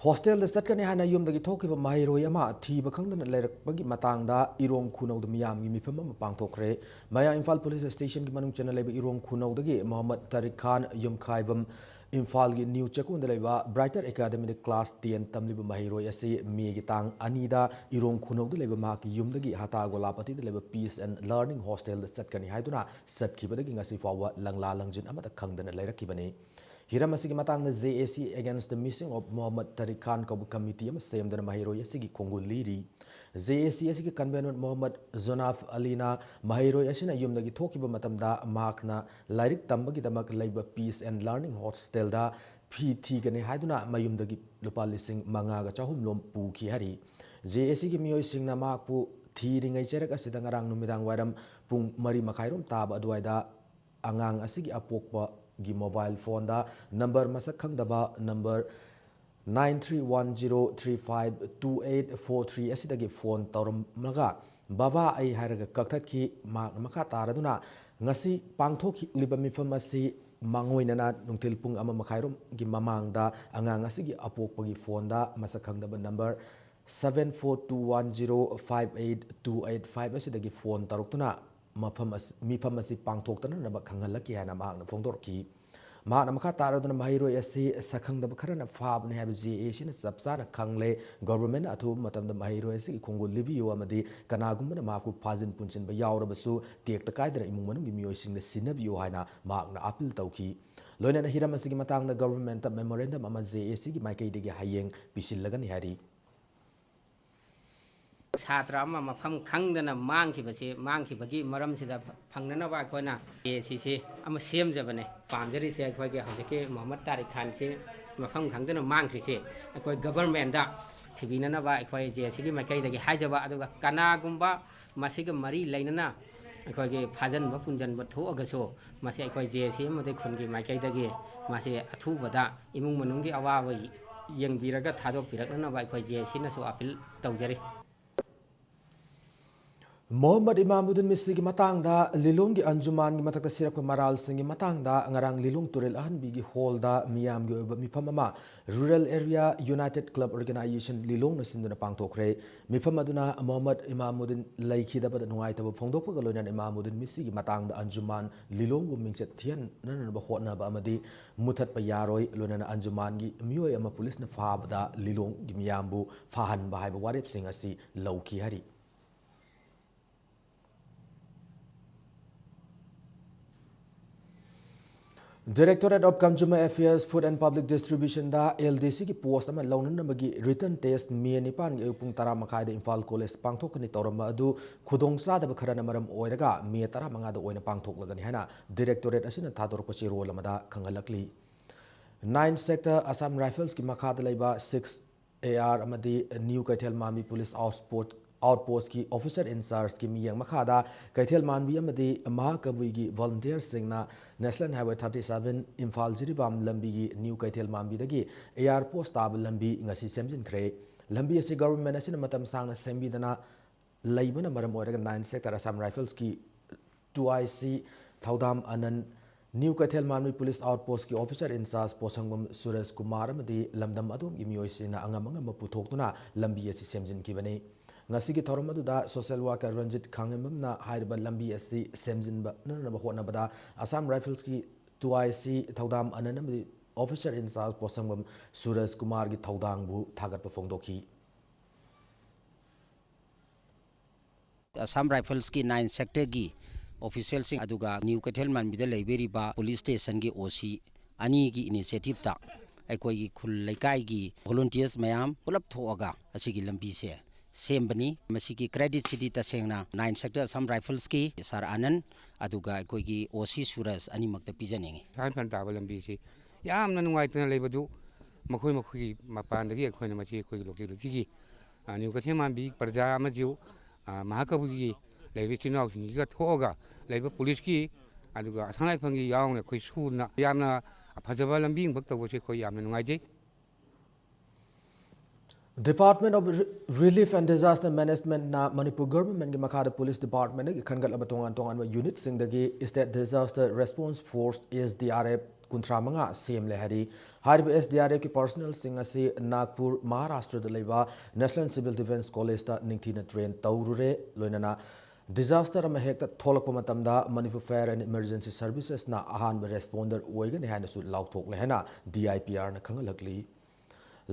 ꯍꯣꯁꯇꯦꯜꯗ ꯆꯠꯀꯅꯤ ꯍꯥꯏꯅ ꯌꯨꯝꯗꯒꯤ ꯊꯣꯛꯈꯤꯕ ꯃꯍꯩꯔꯣꯏ ꯑꯃ ꯊꯤꯕ ꯈꯪꯗꯅ ꯂꯩꯔꯛꯄꯒꯤ ꯃꯇꯥꯡꯗ ꯏꯔꯣꯡ ꯈꯨꯅꯧꯗ ꯃꯤꯌꯥꯝꯒꯤ ꯃꯤꯐꯝ ꯑꯃ ꯄꯥꯡꯊꯣꯛꯈ꯭ꯔꯦ꯫ ꯃꯌꯥ ꯏꯝꯐꯥꯜ ꯄꯨꯂꯤꯁ ꯁ꯭ꯇꯦꯁꯟꯒꯤ ꯃꯅꯨꯡ ꯆꯟꯅ ꯂꯩꯕ ꯏꯔꯣꯡ ꯈꯨꯅꯧꯗꯒꯤ ꯃꯣꯍꯝꯃꯗ ꯇꯥꯔꯤꯛ ꯈꯥꯟ ꯌꯨꯝꯈꯥꯏꯕꯝ ꯏꯝꯐꯥꯜꯒꯤ ꯅ꯭ꯌꯨ ꯆꯦꯛꯀꯣꯟꯗ ꯂꯩꯕ ꯕ꯭ꯔꯥꯏꯇꯔ ꯑꯦꯀꯥꯗꯃꯤꯗ ꯀ꯭ꯂꯥꯁ ꯇꯦꯟ ꯇꯝꯂꯤꯕ ꯃꯍꯩꯔꯣꯏ ꯑꯁꯤ ꯃꯦꯒꯤ ꯇꯥꯡ ꯑꯅꯤꯗ ꯏꯔꯣꯡ ꯈꯨꯅꯧꯗ ꯂꯩꯕ ꯃꯍꯥꯛꯀꯤ ꯌꯨꯝꯗꯒꯤ ꯍꯇꯥ ꯒꯣꯂꯥꯄꯇꯤꯗ ꯂꯩꯕ ꯄꯤꯁ ꯑꯦꯟ ꯂꯔꯅꯤꯡ ꯍꯣꯁꯇꯦꯜꯗ ꯆꯠꯀꯅꯤ ꯍꯥꯏꯗꯨꯅ ꯆꯠꯈꯤꯕꯗꯒꯤ ꯉꯁꯤ ꯐꯥꯎꯕ ꯂꯪꯂꯥ ꯂꯪꯖꯤꯟ ꯑꯃꯠꯇ ꯈꯪꯗꯅ ꯂꯩꯔꯛꯈꯤꯕꯅꯤ꯫ ꯍꯤꯔꯝ ꯑꯁꯤꯒꯤ ꯃꯇꯥꯡꯗ J A C Against the Missing of Mohammad Tariq Khan ꯀꯧꯕ ꯀꯃꯤꯇꯤ ꯑꯃ ꯁꯦꯝꯗꯨꯅ ꯃꯍꯩꯔꯣꯏ ꯑꯁꯤꯒꯤ ꯈꯣꯡꯒꯨꯜ ꯂꯤꯔꯤ꯫ J A C ꯑꯁꯤꯒꯤ convenor Mohammad Jonaf Aliꯅ ꯃꯍꯩꯔꯣꯏ ꯑꯁꯤꯅ ꯌꯨꯝꯗꯒꯤ ꯊꯣꯛꯈꯤꯕ ꯃꯇꯝꯗ ꯃꯍꯥꯛꯅ ꯂꯥꯏꯔꯤꯛ ꯇꯝꯕꯒꯤꯗꯃꯛ ꯂꯩꯕ Peace and Learning Hostelꯗ ꯐꯤ ꯊꯤꯒꯅꯤ ꯍꯥꯏꯗꯨꯅ ꯃꯌꯨꯝꯗꯒꯤ ꯂꯨꯄꯥ ꯂꯤꯁꯤꯡ ꯃꯉꯥꯒ ꯆꯍꯨꯝ ꯂꯣꯝ ꯄꯨꯈꯤ ꯍꯥꯏꯔꯤ꯫ J A Cꯒꯤ ꯃꯤꯑꯣꯏꯁꯤꯡꯅ ꯃꯍꯥꯛꯄꯨ ꯊꯤꯔꯤꯉꯩ ꯆꯩꯔꯛ ꯑꯁꯤꯗ ꯉꯔꯥꯡ ꯅꯨꯃꯤꯗꯥꯡ ꯋꯥꯏꯔꯝ ꯄꯨꯡ ꯃꯔꯤ ꯃꯈꯥꯏꯔꯣꯝ ꯇꯥꯕ ꯑꯗꯨꯋꯥꯏꯗ ꯑꯉꯥꯡ ꯑꯁꯤꯒꯤ ꯑꯄꯣꯛꯄꯒꯤ mobile phoneꯗ number ꯃꯁꯛ ꯈꯪꯗꯕ number nine three one zero three five two eight four three ꯑꯁꯤꯗꯒꯤ phone ꯇꯧꯔꯝꯂꯒ, "ꯕꯕꯥ, ꯑꯩ" ꯍꯥꯏꯔꯒ ꯀꯛꯊꯠꯈꯤ꯫ ꯃꯍꯥꯛꯅ ꯃꯈꯥ ꯇꯥꯔꯗꯨꯅ ꯉꯁꯤ ꯄꯥꯡꯊꯣꯛꯂꯤꯕ ꯃꯤꯐꯝ ꯑꯁꯤ ꯃꯥꯡꯑꯣꯏꯅꯅ ꯅꯨꯡꯊꯤꯜ ꯄꯨꯡ ꯑꯃ ꯃꯈꯥꯏꯔꯣꯝꯒꯤ ꯃꯃꯥꯡꯗ ꯑꯉꯥꯡ ꯑꯁꯤꯒꯤ ꯑꯄꯣꯛꯄꯒꯤ phoneꯗ ꯃꯁꯛ ꯈꯪꯗꯕ number seven four two one zero five eight two eight five ꯑꯁꯤꯗꯒꯤ phone ꯇꯧꯔꯛꯇꯨꯅ ꯃꯐꯝ ꯑꯁ-, ꯃꯤꯐꯝ ꯑꯁꯤ ꯄꯥꯡꯊꯣꯛꯇꯅꯅꯕ ꯈꯪꯍꯜꯂꯛꯈꯤ ꯍꯥꯏꯅ ꯃꯍꯥꯛꯅ ꯐꯣꯡꯗꯣꯔꯛꯈꯤ꯫ ꯃꯍꯥꯛꯅ ꯃꯈꯥ ꯇꯥꯔꯗꯨꯅ ꯃꯍꯩꯔꯣꯏ ꯑꯁꯤ ꯁꯛꯈꯪꯗꯕ ꯈꯔꯅ ꯐꯥꯕꯅꯤ ꯍꯥꯏꯕ J A Cꯅ ꯆꯞ ꯆꯥꯅ ꯈꯪꯂꯦ꯫ Governmentꯅ ꯑꯊꯨꯕ ꯃꯇꯝꯗ ꯃꯍꯩꯔꯣꯏ ꯑꯁꯤꯒꯤ ꯈꯣꯡꯒꯨꯜ ꯂꯤꯕꯤꯌꯨ ꯑꯃꯗꯤ ꯀꯅꯥꯒꯨꯝꯕꯅ ꯃꯍꯥꯛꯄꯨ ꯐꯥꯖꯤꯟ ꯄꯨꯟꯁꯤꯟꯕ ꯌꯥꯎꯔꯕꯁꯨ ꯇꯦꯛꯇ ꯀꯥꯏꯗꯅ ꯏꯃꯨꯡ ꯃꯅꯨꯡꯒꯤ ꯃꯤꯑꯣꯏꯁꯤꯡꯅ ꯁꯤꯟꯅꯕꯤꯌꯨ ꯍꯥꯏꯅ ꯃꯍꯥꯛꯅ appeal ꯇꯧꯈꯤ꯫ ꯂꯣꯏꯅꯅ ꯍꯤꯔꯝ ꯑꯁꯤꯒꯤ ꯃꯇꯥꯡꯗ governmentꯇ memorandum ꯑꯃ J A Cꯒꯤ ꯃꯥꯏꯀꯩꯗꯒꯤ ꯍꯌꯦꯡ ꯄꯤꯁꯤꯜꯂꯒꯅꯤ ꯍꯥꯏꯔꯤ꯫ ꯁꯥꯇ꯭ꯔ ꯑꯃ ꯃꯐꯝ ꯈꯪꯗꯅ ꯃꯥꯡꯈꯤꯕꯁꯤ, ꯃꯥꯡꯈꯤꯕꯒꯤ ꯃꯔꯝꯁꯤꯗ ꯐꯪꯅꯅꯕ ꯑꯩꯈꯣꯏꯅ J A Cꯁꯤ ꯑꯃ ꯁꯦꯝꯖꯕꯅꯦ꯫ ꯄꯥꯝꯖꯔꯤꯁꯦ ꯑꯩꯈꯣꯏꯒꯤ ꯍꯧꯖꯤꯛꯀꯤ ꯃꯣꯍꯝꯃꯗ ꯇꯥꯔꯤꯛ ꯈꯥꯟꯁꯤ ꯃꯐꯝ ꯈꯪꯗꯅ ꯃꯥꯡꯈ꯭ꯔꯤꯁꯤ ꯑꯩꯈꯣꯏ governmentꯇ ꯊꯤꯕꯤꯅꯅꯕ ꯑꯩꯈꯣꯏ J A Cꯒꯤ ꯃꯥꯏꯀꯩꯗꯒꯤ ꯍꯥꯏꯖꯕ, ꯑꯗꯨꯒ ꯀꯅꯥꯒꯨꯝꯕ ꯃꯁꯤꯒ ꯃꯔꯤ ꯂꯩꯅꯅ ꯑꯩꯈꯣꯏꯒꯤ ꯐꯥꯖꯤꯟꯕ ꯄꯨꯟꯁꯤꯟꯕ ꯊꯣꯛꯑꯒꯁꯨ ꯃꯁꯤ ꯑꯩꯈꯣꯏ J A C ꯑꯃꯗꯤ ꯈꯨꯟꯒꯤ ꯃꯥꯏꯀꯩꯗꯒꯤ ꯃꯁꯤ ꯑꯊꯨꯕꯗ ꯏꯃꯨꯡ ꯃꯅꯨꯡꯒꯤ ꯑꯋꯥꯕ ꯌꯦꯡꯕꯤꯔꯒ ꯊꯥꯗꯣꯛꯄꯤꯔꯛꯅꯅꯕ ꯑꯩꯈꯣꯏ J A Cꯅꯁꯨ appeal ꯇꯧꯖꯔꯤ꯫ ꯃꯣꯍꯝꯃꯗ ꯏꯃꯥꯃꯨꯗꯤꯟ ꯃꯤꯁꯤꯒꯤ ꯃꯇꯥꯡꯗ ꯂꯤꯂꯣꯡꯒꯤ ꯑꯟꯖꯨꯃꯥꯟꯒꯤ ꯃꯊꯛꯇ ꯁꯤꯔꯛꯄ ꯃꯔꯥꯜꯁꯤꯡꯒꯤ ꯃꯇꯥꯡꯗ ꯉꯔꯥꯡ ꯂꯤꯂꯣꯡ ꯇꯨꯔꯦꯜ ꯑꯍꯟꯕꯤꯒꯤ hallꯗ ꯃꯤꯌꯥꯝꯒꯤ ꯑꯣꯏꯕ ꯃꯤꯐꯝ ꯑꯃ Rural Area United Club Organisation ꯂꯤꯂꯣꯡꯅ ꯁꯤꯟꯗꯨꯅ ꯄꯥꯡꯊꯣꯛꯈ꯭ꯔꯦ꯫ ꯃꯤꯐꯝ ꯑꯗꯨꯅ ꯃꯣꯍꯝꯃꯗ ꯏꯃꯥꯃꯨꯗꯤꯟ ꯂꯩꯈꯤꯗꯕꯗ ꯅꯨꯡꯉꯥꯏꯇꯕ ꯐꯣꯡꯗꯣꯛꯄꯒ ꯂꯣꯏꯅꯅ ꯏꯃꯥꯃꯨꯗꯤꯟ ꯃꯤꯁꯤꯒꯤ ꯃꯇꯥꯡꯗ ꯑꯟꯖꯨꯃꯥꯟ ꯂꯤꯂꯣꯡꯕꯨ ꯃꯤꯡꯆꯠ ꯊꯤꯍꯟꯅꯅꯕ ꯍꯣꯠꯅꯕ ꯑꯃꯗꯤ ꯃꯨꯊꯠꯄ ꯌꯥꯔꯣꯏ, ꯂꯣꯏꯅꯅ ꯑꯟꯖꯨꯃꯥꯟꯒꯤ ꯃꯤꯑꯣꯏ ꯑꯃ ꯄꯨꯂꯤꯁꯅ ꯐꯥꯕꯗ ꯂꯤꯂꯣꯡꯒꯤ ꯃꯤꯌꯥꯝꯕꯨ ꯐꯥꯍꯟꯕ ꯍꯥꯏꯕ ꯋꯥꯔꯦꯞꯁꯤꯡ ꯑꯁꯤ ꯂꯧꯈꯤ ꯍꯥꯏꯔꯤ꯫ Directorate of Consumer Affairs, Food and Public Distribution the L D C ꯒꯤ post ꯑꯃ ꯂꯧꯅꯅꯕꯒꯤ written test May ꯅꯤꯄꯥꯟꯒꯤ ꯑꯌꯨꯛ ꯄꯨꯡ ꯇꯔꯥ ꯃꯈꯥꯏꯗ ꯏꯝꯐꯥꯜ ꯀꯣꯂꯦꯖ ꯄꯥꯡꯊꯣꯛꯀꯅꯤ ꯇꯧꯔꯝꯕ ꯑꯗꯨ ꯈꯨꯗꯣꯡꯆꯥꯗꯕ ꯈꯔꯅ ꯃꯔꯝ ꯑꯣꯏꯔꯒ May ꯇꯔꯥꯃꯉꯥꯗ ꯑꯣꯏꯅ ꯄꯥꯡꯊꯣꯛꯂꯒꯅꯤ ꯍꯥꯏꯅ Directorate ꯑꯁꯤꯅ ꯊꯥꯗꯣꯔꯛꯄ ꯆꯦꯔꯣꯜ ꯑꯃꯗ ꯈꯪꯍꯜꯂꯛꯂꯤ꯫ Nine Sector Assam Rifles ꯀꯤ ꯃꯈꯥꯗ ꯂꯩꯕ six A R ꯑꯃꯗꯤ New ꯀꯩꯊꯦꯜ ꯃꯥꯟꯕꯤ Police Outpost, Outpost ꯀꯤ Officer in Charge ꯀꯤ ꯃꯤꯠꯌꯦꯡ ꯃꯈꯥꯗ ꯀꯩꯊꯦꯜ ꯃꯥꯟꯕꯤ ꯑꯃꯗꯤ ꯃꯍꯥꯀꯕꯨꯏꯒꯤ volunteer ꯁꯤꯡꯅ National Highway thirty seven Imphal Jiribam ꯂꯝꯕꯤꯒꯤ New ꯀꯩꯊꯦꯜ ꯃꯥꯟꯕꯤꯗꯒꯤ A R post ꯇꯥꯕ ꯂꯝꯕꯤ ꯉꯁꯤ ꯁꯦꯝꯖꯤꯟꯈ꯭ꯔꯦ꯫ ꯂꯝꯕꯤ ꯑꯁꯤ government ꯑꯁꯤꯅ ꯃꯇꯝ ꯁꯥꯡꯅ ꯁꯦꯝꯕꯤꯗꯅ ꯂꯩꯕꯅ ꯃꯔꯝ ꯑꯣꯏꯔꯒ Nine Sector Assam Rifles ꯀꯤ two I C ꯊꯧꯗꯥꯝ ꯑꯅꯟ, New ꯀꯩꯊꯦꯜ ꯃꯥꯟꯕꯤ Police Outpost ꯀꯤ Officer in Charge ꯄꯣꯠꯁꯪꯕꯝ ꯁꯨꯔꯖ ꯀꯨꯃꯥꯔ ꯑꯃꯗꯤ ꯂꯝꯗꯝ ꯑꯗꯣꯝꯒꯤ ꯃꯤꯑꯣꯏꯁꯤꯡꯅ ꯑꯉꯝ ꯑꯉꯝꯕ ꯄꯨꯊꯣꯛꯇꯨꯅ ꯂꯝꯕꯤ ꯑꯁꯤ ꯁꯦꯝꯖꯤꯟꯈꯤꯕꯅꯤ꯫ ꯉꯁꯤꯒꯤ ꯊꯧꯔꯝ ꯑꯗꯨꯗ social worker ꯔꯟꯖꯤꯠ ꯈꯥꯉꯦꯝꯕꯝꯅ ꯍꯥꯏꯔꯤꯕ ꯂꯝꯕꯤ ꯑꯁꯤ ꯁꯦꯝꯖꯤꯟꯅꯅꯕ ꯍꯣꯠꯅꯕꯗ Assam Rifles ꯀꯤ two I C ꯊꯧꯗꯥꯝ ꯑꯅꯟ ꯑꯃꯗꯤ Officer in Charge ꯄꯣꯠꯁꯪꯕꯝ ꯁꯨꯔꯖ ꯀꯨꯃꯥꯔꯒꯤ ꯊꯧꯗꯥꯡꯕꯨ ꯊꯥꯒꯠꯄ ꯐꯣꯡꯗꯣꯛꯈꯤ꯫ Assam Rifles ꯀꯤ Nine Sector ꯒꯤ official ꯁꯤꯡ, ꯑꯗꯨꯒ New ꯀꯩꯊꯦꯜ ꯃꯥꯟꯕꯤꯗ ꯂꯩꯕꯤꯔꯤꯕ police station ꯒꯤ O C ꯑꯅꯤꯒꯤ initiative ꯇ ꯑꯩꯈꯣꯏꯒꯤ ꯈꯨꯜ ꯂꯩꯀꯥꯏꯒꯤ volunteers ꯃꯌꯥꯝ ꯄꯨꯂꯞ ꯊꯣꯛꯑꯒ ꯑꯁꯤꯒꯤ ꯂꯝꯕꯤꯁꯦ ꯁꯦꯝꯕꯅꯤ꯫ ꯃꯁꯤꯒꯤ credit ꯁꯤꯗꯤ ꯇꯁꯦꯡꯅ Nine Sector Assam Rifles ꯀꯤ sir ꯑꯅꯟ ꯑꯗꯨꯒ ꯑꯩꯈꯣꯏꯒꯤ O C ꯁꯨꯔꯖ ꯑꯅꯤꯃꯛꯇ ꯄꯤꯖꯅꯤꯡꯉꯤ꯫ ꯏꯍꯥꯟ ꯍꯥꯟꯅ ꯇꯥꯕ ꯂꯝꯕꯤꯁꯤ ꯌꯥꯝꯅ ꯅꯨꯡꯉꯥꯏꯇꯅ ꯂꯩꯕꯗꯨ ꯃꯈꯣꯏ ꯃꯈꯣꯏꯒꯤ ꯃꯄꯥꯟꯗꯒꯤ ꯑꯩꯈꯣꯏꯅ ꯃꯁꯤ ꯑꯩꯈꯣꯏꯒꯤ locality ꯒꯤ, ꯑ, New ꯀꯩꯊꯦꯜ ꯃꯥꯟꯕꯤ ꯄ꯭ꯔꯖꯥ ꯑꯃꯁꯨ, ꯑ, ꯃꯍꯥꯀꯕꯨꯏꯒꯤ ꯂꯩꯔꯤꯕ ꯏꯆꯤꯟ ꯏꯅꯥꯎꯁꯤꯡꯁꯤꯒ ꯊꯣꯛꯑꯒ ꯂꯩꯔꯤꯕ police ꯀꯤ ꯑꯗꯨꯒ ꯑꯁꯥꯝ ꯔꯥꯏꯐꯜꯒꯤ ꯌꯥꯎꯅ ꯑꯩꯈꯣꯏ ꯁꯨꯅ ꯌꯥꯝꯅ ꯐꯖꯕ ꯂꯝꯕꯤ ꯑꯃꯈꯛ ꯇꯧꯕꯁꯦ ꯑꯩꯈꯣꯏ ꯌꯥꯝꯅ ꯅꯨꯡꯉꯥꯏꯖꯩ꯫ Department of Re-, Relief and Disaster Management ꯅ ꯃꯅꯤꯄꯨꯔ government ꯀꯤ ꯃꯈꯥꯗ police department ꯇꯒꯤ ꯈꯟꯒꯠꯂꯕ ꯇꯣꯉꯥꯟ ꯇꯣꯉꯥꯟꯕ unit ꯁꯤꯡꯗꯒꯤ State Disaster Response Force, S D R F, ꯀꯨꯟꯊ꯭ꯔꯥ ꯃꯉꯥ ꯁꯦꯝꯂꯦ ꯍꯥꯏꯔꯤ꯫ ꯍꯥꯏꯔꯤꯕ S D R F ꯀꯤ personnel ꯁꯤꯡ ꯑꯁꯤ ꯅꯥꯒꯄꯨꯔ, ꯃꯍꯥꯔꯥꯁꯇ꯭ꯔꯗ ꯂꯩꯕ National Civil Defence College ꯇ ꯅꯤꯡꯊꯤꯅ train ꯇꯧꯔꯨꯔꯦ꯫ ꯂꯣꯏꯅꯅ disaster ꯑꯃ ꯍꯦꯛꯇ ꯊꯣꯛꯂꯛꯄ ꯃꯇꯝꯗ Manipur Fire and Emergency Services ꯅ ꯑꯍꯥꯟꯕ responder ꯑꯣꯏꯒꯅꯤ ꯍꯥꯏꯅꯁꯨ ꯂꯥꯎꯊꯣꯛꯂꯦ ꯍꯥꯏꯅ D I P R ꯅ ꯈꯪꯍꯜꯂꯛꯂꯤ꯫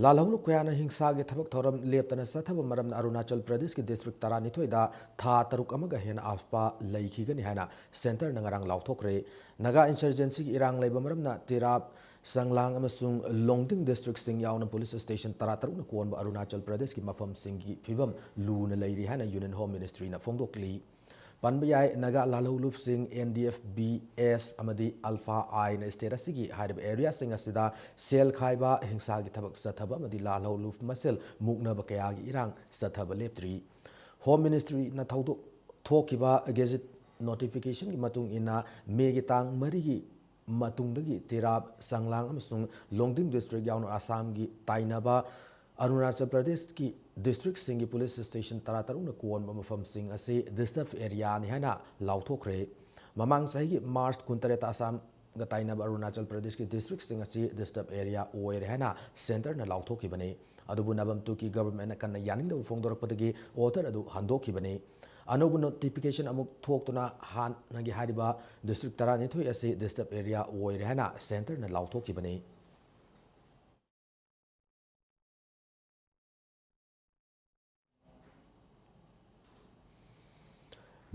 ꯂꯥꯜꯍꯧꯂꯨꯞ ꯀꯌꯥꯅ ꯍꯤꯡꯁꯥꯒꯤ ꯊꯕꯛ ꯊꯧꯔꯝ ꯂꯦꯞꯇꯅ ꯆꯠꯊꯕ ꯃꯔꯝꯅ ꯑꯔꯨꯅꯥꯆꯜ ꯄ꯭ꯔꯗꯦꯁꯀꯤ ꯗꯤꯁꯇ꯭ꯔꯤꯛ ꯇꯔꯥꯅꯤꯊꯣꯏꯗ ꯊꯥ ꯇꯔꯨꯛ ꯑꯃꯒ ꯍꯦꯟꯅ ꯑꯥꯁꯄꯥ ꯂꯩꯈꯤꯒꯅꯤ ꯍꯥꯏꯅ ꯁꯦꯟꯇꯔꯅ ꯉꯔꯥꯡ ꯂꯥꯎꯊꯣꯛꯈ꯭ꯔꯦ꯫ ꯅꯥꯒꯥ ꯏꯟꯁꯔꯖꯦꯟꯁꯤꯒꯤ ꯏꯔꯥꯡ ꯂꯩꯕ ꯃꯔꯝꯅ ꯇꯤꯔꯥꯞ, ꯆꯪꯂꯥꯡ ꯑꯃꯁꯨꯡ ꯂꯣꯡꯗꯤꯡ ꯗꯤꯁꯇ꯭ꯔꯤꯛꯁꯤꯡ ꯌꯥꯎꯅ ꯄꯨꯂꯤꯁ ꯁ꯭ꯇꯦꯁꯟ ꯇꯔꯥꯇꯔꯨꯛꯅ ꯀꯣꯟꯕ ꯑꯔꯨꯅꯥꯆꯜ ꯄ꯭ꯔꯗꯦꯁꯀꯤ ꯃꯐꯝꯁꯤꯡꯒꯤ ꯐꯤꯕꯝ ꯂꯨꯅ ꯂꯩꯔꯤ ꯍꯥꯏꯅ ꯌꯨꯅꯤꯌꯟ ꯍꯣꯝ ꯃꯤꯅꯤꯁꯇ꯭ꯔꯤꯅ ꯐꯣꯡꯗꯣꯛꯂꯤ꯫ ꯄꯟꯕ ꯌꯥꯏ, ꯅꯥꯒꯥ ꯂꯥꯜꯍꯧꯂꯨꯞꯁꯤꯡ, N D F B S ꯑꯃꯗꯤ ꯑꯜꯐꯥ ꯑꯥꯏꯅ ꯁ꯭ꯇꯦꯠ ꯑꯁꯤꯒꯤ ꯍꯥꯏꯔꯤꯕ ꯑꯦꯔꯤꯌꯥꯁꯤꯡ ꯑꯁꯤꯗ ꯁꯦꯜ ꯈꯥꯏꯕ, ꯍꯤꯡꯁꯥꯒꯤ ꯊꯕꯛ ꯆꯠꯊꯕ ꯑꯃꯗꯤ ꯂꯥꯜꯍꯧꯂꯨꯞ ꯃꯁꯦꯜ ꯃꯨꯛꯅꯕ ꯀꯌꯥꯒꯤ ꯏꯔꯥꯡ ꯆꯠꯊꯕ ꯂꯦꯞꯇ꯭ꯔꯤ꯫ ꯍꯣꯝ ꯃꯤꯅꯤꯁꯇ꯭ꯔꯤꯅ ꯊꯧꯗꯣꯛ ꯊꯣꯛꯈꯤꯕ ꯒꯦꯖꯦꯠ ꯅꯣꯇꯤꯐꯤꯀꯦꯁꯟꯒꯤ ꯃꯇꯨꯡ ꯏꯟꯅ ꯃꯦꯒꯤ ꯇꯥꯡ ꯃꯔꯤꯒꯤ ꯃꯇꯨꯡꯗꯒꯤ ꯇꯤꯔꯥꯞ, ꯆꯪꯂꯥꯡ ꯑꯃꯁꯨꯡ ꯂꯣꯡꯗꯤꯡ ꯗꯤꯁꯇ꯭ꯔꯤꯛ ꯌꯥꯎꯅ ꯑꯁꯥꯝꯒꯤ ꯇꯥꯏꯅꯕ ꯑꯔꯨꯅꯥꯆꯜ ꯄ꯭ꯔꯗꯦꯁꯀꯤ ꯗꯤꯁꯇ꯭ꯔꯤꯛꯁꯤꯡꯒꯤ ꯄꯨꯂꯤꯁ ꯁ꯭ꯇꯦꯁꯟ ꯇꯔꯥꯇꯔꯨꯛꯅ ꯀꯣꯟꯕ ꯃꯐꯝꯁꯤꯡ ꯑꯁꯤ ꯗꯤꯁꯇꯔꯕ ꯑꯦꯔꯤꯌꯥꯅꯤ ꯍꯥꯏꯅ ꯂꯥꯎꯊꯣꯛꯈ꯭ꯔꯦ꯫ ꯃꯃꯥꯡ ꯆꯍꯤꯒꯤ ꯃꯥꯔꯆ ꯀꯨꯟꯇꯔꯦꯠꯇ ꯑꯁꯥꯝꯒ ꯇꯥꯏꯅꯕ ꯑꯔꯨꯅꯥꯆꯜ ꯄ꯭ꯔꯗꯦꯁꯀꯤ ꯗꯤꯁꯇ꯭ꯔꯤꯛꯁꯤꯡ ꯑꯁꯤ ꯗꯤꯁꯇꯔꯕ ꯑꯦꯔꯤꯌꯥ ꯑꯣꯏꯔꯦ ꯍꯥꯏꯅ ꯁꯦꯟꯇꯔꯅ ꯂꯥꯎꯊꯣꯛꯈꯤꯕꯅꯤ꯫ ꯑꯗꯨꯕꯨ ꯅꯕꯝ ꯇꯨꯀꯤ ꯒꯚꯔꯟꯃꯦꯟꯠꯅ ꯀꯟꯅ ꯌꯥꯅꯤꯡꯗꯕ ꯐꯣꯡꯗꯣꯔꯛꯄꯗꯒꯤ ꯑꯣꯔꯗꯔ ꯑꯗꯨ ꯍꯟꯗꯣꯛꯈꯤꯕꯅꯤ꯫ ꯑꯅꯧꯕ ꯅꯣꯇꯤꯐꯤꯀꯦꯁꯟ ꯑꯃꯨꯛ ꯊꯣꯛꯇꯨꯅ ꯍꯥꯟꯅꯒꯤ ꯍꯥꯏꯔꯤꯕ ꯗꯤꯁꯇ꯭ꯔꯤꯛ ꯇꯔꯥꯅꯤꯊꯣꯏ ꯑꯁꯤ ꯗꯤꯁꯇꯔꯕ ꯑꯦꯔꯤꯌꯥ ꯑꯣꯏꯔꯦ ꯍꯥꯏꯅ ꯁꯦꯟꯇꯔꯅ ꯂꯥꯎꯊꯣꯛꯈꯤꯕꯅꯤ꯫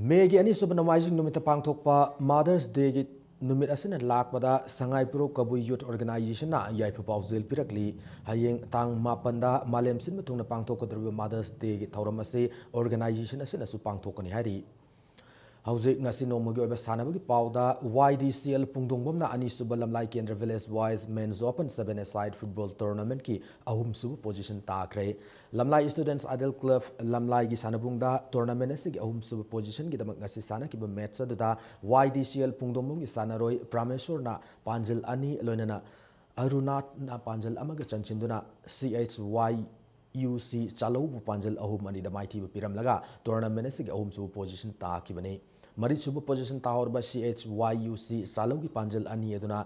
ꯃꯦꯒꯤ ꯑꯅꯤꯁꯨꯕ ꯅꯣꯡꯃꯥꯏꯖꯤꯡ ꯅꯨꯃꯤꯠꯇ ꯄꯥꯡꯊꯣꯛꯄ ꯃꯥꯗꯔꯁ ꯗꯦꯒꯤ ꯅꯨꯃꯤꯠ ꯑꯁꯤꯅ ꯂꯥꯛꯄꯗ ꯁꯉꯥꯏ ꯄ꯭ꯔꯣ ꯀꯕꯨꯏ ꯌꯨꯠ ꯑꯣꯔꯒꯅꯥꯏꯖꯦꯁꯟꯅ ꯌꯥꯏꯐ ꯄꯥꯎꯖꯦꯜ ꯄꯤꯔꯛꯂꯤ꯫ ꯍꯌꯦꯡ ꯇꯥꯡ ꯃꯥꯄꯟꯗ ꯃꯥꯂꯦꯝ ꯁꯤꯟꯕ ꯊꯨꯡꯅ ꯄꯥꯡꯊꯣꯛꯀꯗꯧꯔꯤꯕ ꯃꯥꯗꯔꯁ ꯗꯦꯒꯤ ꯊꯧꯔꯝ ꯑꯁꯤ ꯑꯣꯔꯒꯅꯥꯏꯖꯦꯁꯟ ꯑꯁꯤꯅꯁꯨ ꯄꯥꯡꯊꯣꯛꯀꯅꯤ ꯍꯥꯏꯔꯤ꯫ ꯍꯧꯖꯤꯛ ꯉꯁꯤ ꯅꯣꯡꯃꯒꯤ ꯑꯣꯏꯕ ꯁꯥꯟꯅꯕꯒꯤ ꯄꯥꯎꯗ ꯋꯥꯏ ꯗꯤ ꯁꯤ ꯑꯦꯜ ꯄꯨꯡꯗꯣꯡꯕꯝꯅ ꯑꯅꯤꯁꯨꯕ ꯂꯝꯂꯥꯏ ꯀꯦꯟꯗ꯭ꯔ ꯚꯤꯂꯦꯖ ꯋꯥꯏꯁ ꯃꯦꯟꯁ ꯑꯣꯄꯟ ꯁꯚꯦꯟ ꯑꯦ ꯁꯥꯏꯠ ꯐꯨꯠꯕꯣꯜ ꯇꯣꯔꯅꯥꯃꯦꯟꯠꯀꯤ ꯑꯍꯨꯝꯁꯨꯕ ꯄꯣꯖꯤꯁꯟ ꯇꯥꯈ꯭ꯔꯦ꯫ ꯂꯝꯂꯥꯏ ꯁ꯭ꯇꯨꯗꯦꯟꯠꯁ ꯑꯥꯏꯗꯜ ꯀ꯭ꯂꯕ ꯂꯝꯂꯥꯏꯒꯤ ꯁꯥꯟꯅꯕꯨꯡꯗ ꯇꯣꯔꯅꯥꯃꯦꯟꯠ ꯑꯁꯤꯒꯤ ꯑꯍꯨꯝꯁꯨꯕ ꯄꯣꯖꯤꯁꯟꯒꯤꯗꯃꯛ ꯉꯁꯤ ꯁꯥꯟꯅꯈꯤꯕ ꯃꯦꯠꯆ ꯑꯗꯨꯗ ꯋꯥꯏ ꯗꯤ ꯁꯤ ꯑꯦꯜ ꯄꯨꯡꯗꯣꯡꯕꯝꯒꯤ ꯁꯥꯟꯅꯔꯣꯏ ꯄ꯭ꯔꯥꯃꯦꯁꯣꯔꯅ ꯄꯥꯟꯖꯤꯜ ꯑꯅꯤ, ꯂꯣꯏꯅꯅ ꯑꯔꯨꯅꯥꯊꯅ ꯄꯥꯟꯖꯜ ꯑꯃꯒ ꯆꯟꯁꯤꯟꯗꯨꯅ ꯁꯤ ꯑꯩꯆ ꯋꯥꯏ ꯌꯨ ꯁꯤ ꯆꯥꯂꯧꯕꯨ ꯄꯥꯟꯖꯜ ꯑꯍꯨꯝ ꯑꯅꯤꯗ ꯃꯥꯏꯊꯤꯕ ꯄꯤꯔꯝꯂꯒ ꯇꯣꯔꯅꯥꯃꯦꯟ ꯑꯁꯤꯒꯤ ꯑꯍꯨꯝꯁꯨꯕ ꯄꯣꯖꯤꯁꯟ ꯇꯥꯈꯤꯕꯅꯤ꯫ ꯃꯔꯤꯁꯨꯕ ꯄꯣꯖꯤꯁꯟ ꯇꯥꯍꯧꯔꯕ ꯁꯤ ꯑꯩꯆ ꯋꯥꯏ ꯌꯨ ꯁꯤ ꯆꯥꯂꯧꯒꯤ ꯄꯥꯟꯖꯜ ꯑꯅꯤ ꯑꯗꯨꯅ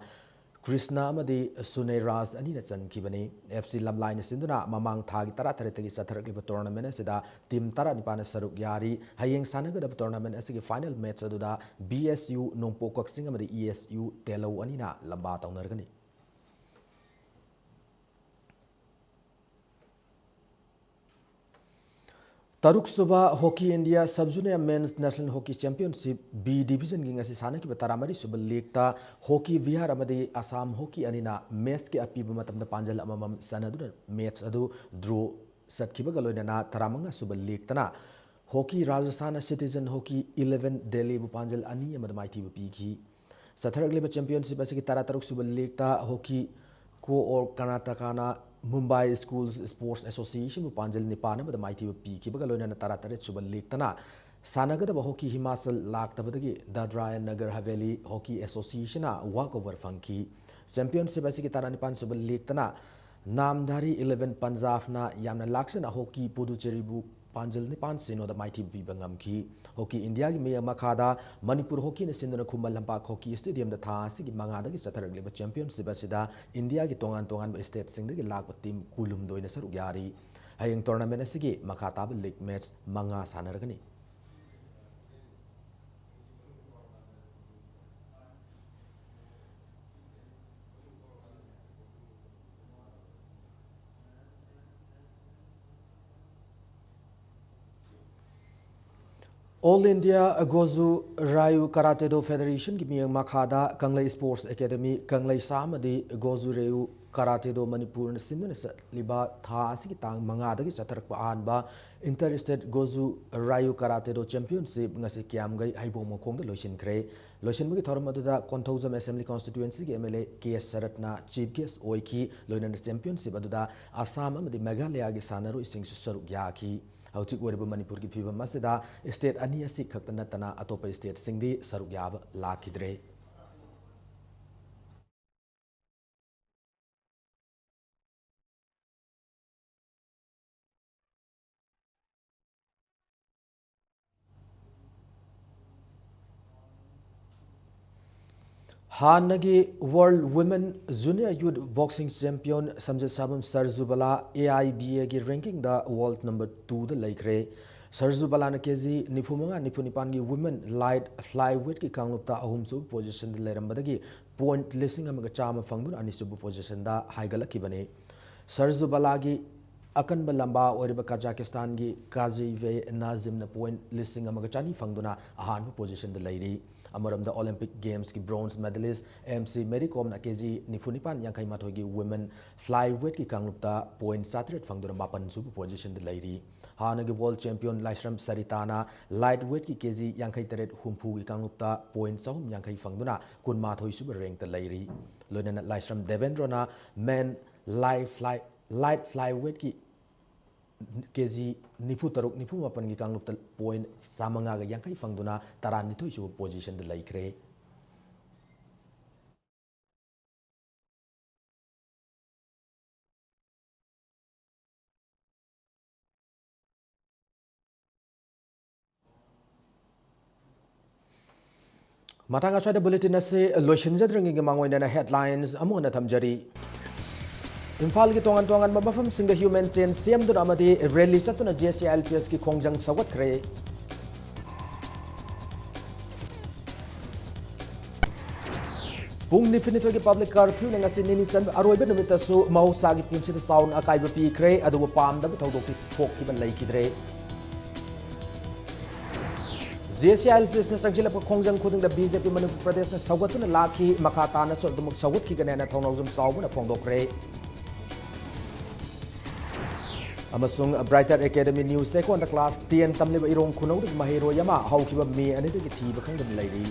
ꯀ꯭ꯔꯤꯁꯅ ꯑꯃꯗꯤ ꯁꯨꯅꯦ ꯔꯥꯖ ꯑꯅꯤꯅ ꯆꯟꯈꯤꯕꯅꯤ꯫ ꯑꯦꯐ ꯁꯤ ꯂꯝꯂꯥꯏꯅ ꯁꯤꯟꯗꯨꯅ ꯃꯃꯥꯡ ꯊꯥꯒꯤ ꯇꯔꯥꯇꯔꯦꯠꯇꯒꯤ ꯆꯠꯊꯔꯛꯂꯤꯕ ꯇꯣꯔꯅꯥꯃꯦꯟ ꯑꯁꯤꯗ ꯇꯤꯝ ꯇꯔꯥꯅꯤꯄꯥꯟꯅ ꯁꯔꯨꯛ ꯌꯥꯔꯤ꯫ ꯍꯌꯦꯡ ꯁꯥꯟꯅꯒꯗꯕ ꯇꯣꯔꯅꯥꯃꯦꯟ ꯑꯁꯤꯒꯤ ꯐꯥꯏꯅꯦꯜ ꯃꯦꯠꯆ ꯑꯗꯨꯗ B S U Nongpok Kakching ꯑꯃꯗꯤ ꯏ ꯑꯦꯁ ꯌꯨ ꯇꯦꯂꯧ ꯑꯅꯤꯅ ꯂꯝꯕꯥ ꯇꯧꯅꯔꯒꯅꯤ꯫ ꯇꯔꯨꯛꯁꯨꯕ hockey India sub junior men's national hockey championship B ꯗꯤꯕꯤꯖꯟꯒꯤ ꯉꯁꯤ ꯁꯥꯟꯅꯈꯤꯕ ꯇꯔꯥꯃꯔꯤꯁꯨꯕ ꯂꯤꯒꯇ ꯍꯣꯀꯤ ꯕꯤꯍꯥꯔ ꯑꯃꯗꯤ ꯑꯁꯥꯝ ꯍꯣꯀꯤ ꯑꯅꯤꯅ ꯃꯦꯆꯀꯤ ꯑꯄꯤꯕ ꯃꯇꯝꯗ ꯄꯥꯟꯖꯜ ꯑꯃꯃꯝ ꯆꯟꯅꯗꯨꯅ ꯃꯦꯆ ꯑꯗꯨ ꯗ꯭ꯔꯣ ꯆꯠꯈꯤꯕꯒ ꯂꯣꯏꯅꯅ ꯇꯔꯥꯃꯉꯥꯁꯨꯕ ꯂꯤꯒꯇꯅ ꯍꯣꯀꯤ ꯔꯥꯖꯁꯊꯥꯟꯅ ꯁꯤꯇꯤꯖꯟ ꯍꯣꯀꯤ ꯏꯂꯦꯚꯦꯟ ꯗꯦꯜꯂꯤꯕꯨ ꯄꯥꯟꯖꯜ ꯑꯅꯤ ꯑꯃꯗ ꯃꯥꯏꯊꯤꯕ ꯄꯤꯈꯤ꯫ ꯆꯠꯊꯔꯛꯂꯤꯕ ꯆꯦꯝꯄꯤꯌꯟꯁꯤꯞ ꯑꯁꯤꯒꯤ ꯇꯔꯥꯇꯔꯨꯛꯁꯨꯕ ꯂꯤꯒꯇ ꯍꯣꯀꯤ ꯀꯣ ꯑꯣꯔ ꯀꯔꯅꯥꯇꯀꯥꯅ ꯃꯨꯝꯕꯥꯏ ꯁ꯭ꯀꯨꯜꯁ ꯁ꯭ꯄꯣꯔꯠꯁ ꯑꯦꯁꯣꯁꯤꯌꯦꯁꯟꯕꯨ ꯄꯥꯟꯖꯜ ꯅꯤꯄꯥꯟ ꯑꯃꯗ ꯃꯥꯏꯊꯤꯕ ꯄꯤꯈꯤꯕꯒ ꯂꯣꯏꯅꯅ ꯇꯔꯥꯇꯔꯦꯠꯁꯨꯕ ꯂꯤꯒꯇꯅ ꯁꯥꯟꯅꯒꯗꯕ ꯍꯣꯀꯤ ꯍꯤꯃꯥꯆꯜ ꯂꯥꯛꯇꯕꯗꯒꯤ ꯗꯥꯗ꯭ꯔꯥ ꯑꯦꯟ ꯅꯒꯔ ꯍꯕꯦꯂꯤ ꯍꯣꯀꯤ ꯑꯦꯁꯣꯁꯤꯌꯦꯁꯟꯅ ꯋꯥꯛ ꯑꯣꯚꯔ ꯐꯪꯈꯤ꯫ ꯆꯦꯝꯄꯤꯌꯟꯁꯤꯞ ꯑꯁꯤꯒꯤ ꯇꯔꯥꯅꯤꯄꯥꯟ ꯁꯨꯕ ꯂꯤꯒꯇꯅ ꯅꯥꯝꯙꯥꯔꯤ ꯏꯂꯦꯚꯦꯟ ꯄꯟꯖꯥꯕꯅ ꯌꯥꯝꯅ ꯂꯥꯛꯆꯅ ꯍꯣꯀꯤ ꯄꯨꯗꯨꯆꯦꯔꯤꯕꯨ ꯄꯥꯟꯖꯜ ꯅꯤꯄꯥꯟ ꯁꯤꯅꯣꯗ ꯃꯥꯏꯊꯤꯕ ꯄꯤꯕ ꯉꯝꯈꯤ꯫ ꯍꯣꯀꯤ ꯏꯟꯗꯤꯌꯥꯒꯤ ꯃꯤꯠꯌꯦꯡ ꯃꯈꯥꯗ ꯃꯅꯤꯄꯨꯔ ꯍꯣꯀꯤꯅ ꯁꯤꯟꯗꯨꯅ ꯈꯨꯃꯟ ꯂꯝꯄꯥꯛ ꯍꯣꯀꯤ ꯁ꯭ꯇꯦꯗꯤꯌꯝꯗ ꯊꯥ ꯑꯁꯤꯒꯤ ꯃꯉꯥꯗꯒꯤ ꯆꯠꯊꯔꯛꯂꯤꯕ ꯆꯦꯝꯄꯤꯌꯟꯁꯤꯞ ꯑꯁꯤꯗ ꯏꯟꯗꯤꯌꯥꯒꯤ ꯇꯣꯉꯥꯟ ꯇꯣꯉꯥꯟꯕ ꯁ꯭ꯇꯦꯠꯁꯤꯡꯗꯒꯤ ꯂꯥꯛꯄ ꯇꯤꯝ ꯀꯨꯟꯍꯨꯝꯗꯣꯏꯅ ꯁꯔꯨꯛ ꯌꯥꯔꯤ꯫ ꯍꯌꯦꯡ ꯇꯣꯔꯅꯥꯃꯦꯟ ꯑꯁꯤꯒꯤ ꯃꯈꯥ ꯇꯥꯕ ꯂꯤꯒ ꯃꯦꯆ ꯃꯉꯥ ꯁꯥꯟꯅꯔꯒꯅꯤ꯫ ꯑꯣꯜ ꯏꯟꯗꯤꯌꯥ ꯒꯣꯖꯨ ꯔꯥꯌꯨ ꯀꯔꯥꯇꯦꯗꯣ ꯐꯦꯗꯔꯦꯁꯟꯒꯤ ꯃꯤꯠꯌꯦꯡ ꯃꯈꯥꯗ ꯀꯪꯂꯩ ꯁ꯭ꯄꯣꯔꯠꯁ ꯑꯦꯀꯥꯗꯃꯤ, ꯀꯪꯂꯩꯁꯥ ꯑꯃꯗꯤ ꯒꯣꯖꯨ ꯔꯦꯌꯨ ꯀꯔꯥꯇꯦꯗꯣ ꯃꯅꯤꯄꯨꯔꯅ ꯁꯤꯟꯗꯨꯅ ꯆꯠꯂꯤꯕ ꯊꯥ ꯑꯁꯤꯒꯤ ꯇꯥꯡ ꯃꯉꯥꯗꯒꯤ ꯆꯠꯊꯔꯛꯄ ꯑꯍꯥꯟꯕ inter state Goju Ryu karate championship ꯉꯁꯤ ꯀꯤꯌꯥꯝꯒꯩ ꯍꯩꯕꯣꯡ ꯃꯈꯣꯡꯗ ꯂꯣꯏꯁꯤꯟꯈ꯭ꯔꯦ꯫ ꯂꯣꯏꯁꯤꯟꯕꯒꯤ ꯊꯧꯔꯝ ꯑꯗꯨꯗ ꯀꯣꯟꯊꯧꯖꯝ ꯑꯦꯁꯦꯝꯕ꯭ꯂꯤ ꯀꯣꯟꯁꯇꯤꯇ꯭ꯋꯦꯟꯁꯤꯒꯤ ꯑꯦꯝ ꯑꯦꯜ ꯑꯦ ꯀꯦ ꯁꯔꯠꯅ ꯆꯤꯐ ꯒꯦꯁ ꯑꯣꯏꯈꯤ꯫ ꯂꯣꯏꯅꯅ ꯆꯦꯝꯄꯤꯌꯟꯁꯤꯞ ꯑꯗꯨꯗ ꯑꯁꯥꯝ ꯑꯃꯗꯤ ꯃꯦꯘꯥꯂꯌꯥꯒꯤ ꯁꯥꯟꯅꯔꯣꯏꯁꯤꯡꯁꯨ ꯁꯔꯨꯛ ꯌꯥꯈꯤ꯫ ꯍꯧꯖꯤꯛ ꯑꯣꯏꯔꯤꯕ ꯃꯅꯤꯄꯨꯔꯒꯤ ꯐꯤꯕꯝ ꯑꯁꯤꯗ ꯁ꯭ꯇꯦꯠ ꯑꯅꯤ ꯑꯁꯤ ꯈꯛꯇ ꯅꯠꯇꯅ ꯑꯇꯣꯞꯄ ꯁ꯭ꯇꯦꯠꯁꯤꯡꯗꯤ ꯁꯔꯨꯛ ꯌꯥꯕ ꯂꯥꯛꯈꯤꯗ꯭ꯔꯦ꯫ ꯍꯥꯟꯅꯒꯤ world women junior youth boxing champion Samjetsabam Sarjubala A I B ꯑꯦꯒꯤ ꯔꯦꯡꯀꯤꯡꯗ ꯋꯥꯔꯜ ꯅꯝꯕꯔ ꯇꯨꯗ ꯂꯩꯈ꯭ꯔꯦ꯫ ꯁꯔꯖꯨꯕꯂꯥꯅ ꯀꯦ ꯖꯤ ꯅꯤꯐꯨ ꯃꯉꯥ, ꯅꯤꯐꯨ ꯅꯤꯄꯥꯟꯒꯤ ꯋꯨꯃꯦꯟ ꯂꯥꯏꯠ ꯐ꯭ꯂꯥꯏ ꯋꯦꯠꯀꯤ ꯀꯥꯡꯂꯨꯞꯇ ꯑꯍꯨꯝꯁꯨꯕ ꯄꯣꯖꯤꯁꯟꯗ ꯂꯩꯔꯝꯕꯗꯒꯤ ꯄꯣꯏꯟꯠ ꯂꯤꯁꯤꯡ ꯑꯃꯒ ꯆꯥꯝꯃ ꯐꯪꯗꯨꯅ ꯑꯅꯤꯁꯨꯕ ꯄꯣꯖꯤꯁꯟꯗ ꯍꯥꯏꯒꯠꯂꯛꯈꯤꯕꯅꯤ꯫ ꯁꯔꯖꯨꯕꯂꯥꯒꯤ ꯑꯀꯟꯕ ꯂꯝꯕꯥ ꯑꯣꯏꯔꯤꯕ ꯀꯥꯖꯥꯀꯤꯁꯇꯥꯟꯒꯤ ꯀꯥꯖꯤꯚꯦ ꯅꯥꯖꯤꯝꯅ point ꯂꯤꯁꯤꯡ ꯑꯃꯒ ꯆꯅꯤ ꯐꯪꯗꯨꯅ ꯑꯍꯥꯟꯕ positionꯗ ꯂꯩꯔꯤ꯫ ꯑꯃꯔꯣꯝꯗ Olympic Gamesꯀꯤ bronze medalist M C Mary Comꯅ K G ꯅꯤꯐꯨ ꯅꯤꯄꯥꯟ ꯌꯥꯡꯈꯩ ꯃꯥꯊꯣꯏꯒꯤ women flyweight ꯀꯤ ꯀꯥꯡꯂꯨꯞꯇ point ꯆꯥꯇꯔꯦꯠ ꯐꯪꯗꯨꯅ ꯃꯥꯄꯟ ꯁꯨꯕ positionꯗ ꯂꯩꯔꯤ꯫ ꯍꯥꯟꯅꯒꯤ world champion ꯂꯥꯏꯁ꯭ꯔꯝ ꯁꯔꯤꯇꯥꯅ light weight ꯀꯤ K G ꯌꯥꯡꯈꯩ ꯇꯔꯦꯠ ꯍꯨꯝꯐꯨꯒꯤ ꯀꯥꯡꯂꯨꯞꯇ point ꯆꯍꯨꯝ ꯌꯥꯡꯈꯩ ꯐꯪꯗꯨꯅ ꯀꯨꯟꯃꯥꯊꯣꯏ ꯁꯨꯕ rankꯇ ꯂꯩꯔꯤ꯫ ꯂꯣꯏꯅꯅ ꯂꯥꯏꯁ꯭ꯔꯝ ꯗꯦꯕꯦꯟꯗ꯭ꯔꯣꯅ men light fly, light flyweight ꯀꯤ K G ꯅꯤꯐꯨ ꯇꯔꯨꯛ, ꯅꯤꯐꯨ ꯃꯥꯄꯟꯒꯤ ꯀꯥꯡꯂꯨꯞꯇ point ꯆꯥꯃꯉꯥꯒ ꯌꯥꯡꯈꯩ ꯐꯪꯗꯨꯅ ꯇꯔꯥꯅꯤꯊꯣꯏ ꯁꯨꯕ positionꯗ ꯂꯩꯈ꯭ꯔꯦ꯫ ꯃꯇꯥꯡ ꯑꯁ꯭ꯋꯥꯏꯗ bulletin ꯑꯁꯤ ꯂꯣꯏꯁꯤꯟꯖꯗ꯭ꯔꯤꯉꯩꯒꯤ ꯃꯥꯡꯑꯣꯏꯅꯅ headlines ꯑꯃꯨꯛ ꯍꯟꯅ ꯊꯝꯖꯔꯤ꯫ ꯏꯝꯐꯥꯜꯒꯤ ꯇꯣꯉꯥꯟ ꯇꯣꯉꯥꯟꯕ ꯃꯐꯝꯁꯤꯡꯗ human chain ꯁꯦꯝꯗꯨꯅ ꯑꯃꯗꯤ rally ꯆꯠꯇꯨꯅ J C I L P S ꯀꯤ ꯈꯣꯡꯖꯪ ꯁꯧꯒꯠꯈ꯭ꯔꯦ꯫ ꯄꯨꯡ ꯅꯤꯐꯨꯅꯤꯊꯣꯏꯒꯤ public curfewꯅ ꯉꯁꯤ ꯅꯤꯅꯤ ꯆꯟꯕ ꯑꯔꯣꯏꯕ ꯅꯨꯃꯤꯠꯇꯁꯨ ꯃꯍꯧꯁꯥꯒꯤ ꯄꯨꯟꯁꯤꯗ ꯆꯥꯎꯅ ꯑꯀꯥꯏꯕ ꯄꯤꯈ꯭ꯔꯦ, ꯑꯗꯨꯕꯨ ꯄꯥꯝꯗꯕ ꯊꯧꯗꯣꯛꯇꯤ ꯊꯣꯛꯈꯤꯕ ꯂꯩꯈꯤꯗ꯭ꯔꯦ꯫ J C I L P S ꯅ ꯆꯪꯁꯤꯜꯂꯛꯄ ꯈꯣꯡꯖꯪ ꯈꯨꯗꯤꯡꯗ B J P ꯃꯅꯤꯄꯨꯔ ꯄ꯭ꯔꯗꯦꯁꯅ ꯁꯧꯒꯠꯇꯨꯅ ꯂꯥꯛꯈꯤ, ꯃꯈꯥ ꯇꯥꯅꯁꯨ ꯑꯗꯨꯃꯛ ꯁꯧꯒꯠꯈꯤꯒꯅꯤ ꯍꯥꯏꯅ ꯊꯧꯅꯥꯎꯖꯝ ꯆꯥꯎꯕꯅ ꯐꯣꯡꯗꯣꯛꯈ꯭ꯔꯦ꯫ ꯑꯃꯁꯨꯡ Brighter Academy New Checkon ꯗ class ten ꯇꯝꯂꯤꯕ ꯏꯔꯣꯡ ꯈꯨꯅꯧꯗꯒꯤ ꯃꯍꯩꯔꯣꯏ ꯑꯃ ꯍꯧꯈꯤꯕ ꯃꯦ ꯑꯅꯤꯗꯒꯤ ꯊꯤꯕ ꯈꯪꯗꯅ ꯂꯩꯔꯤ꯫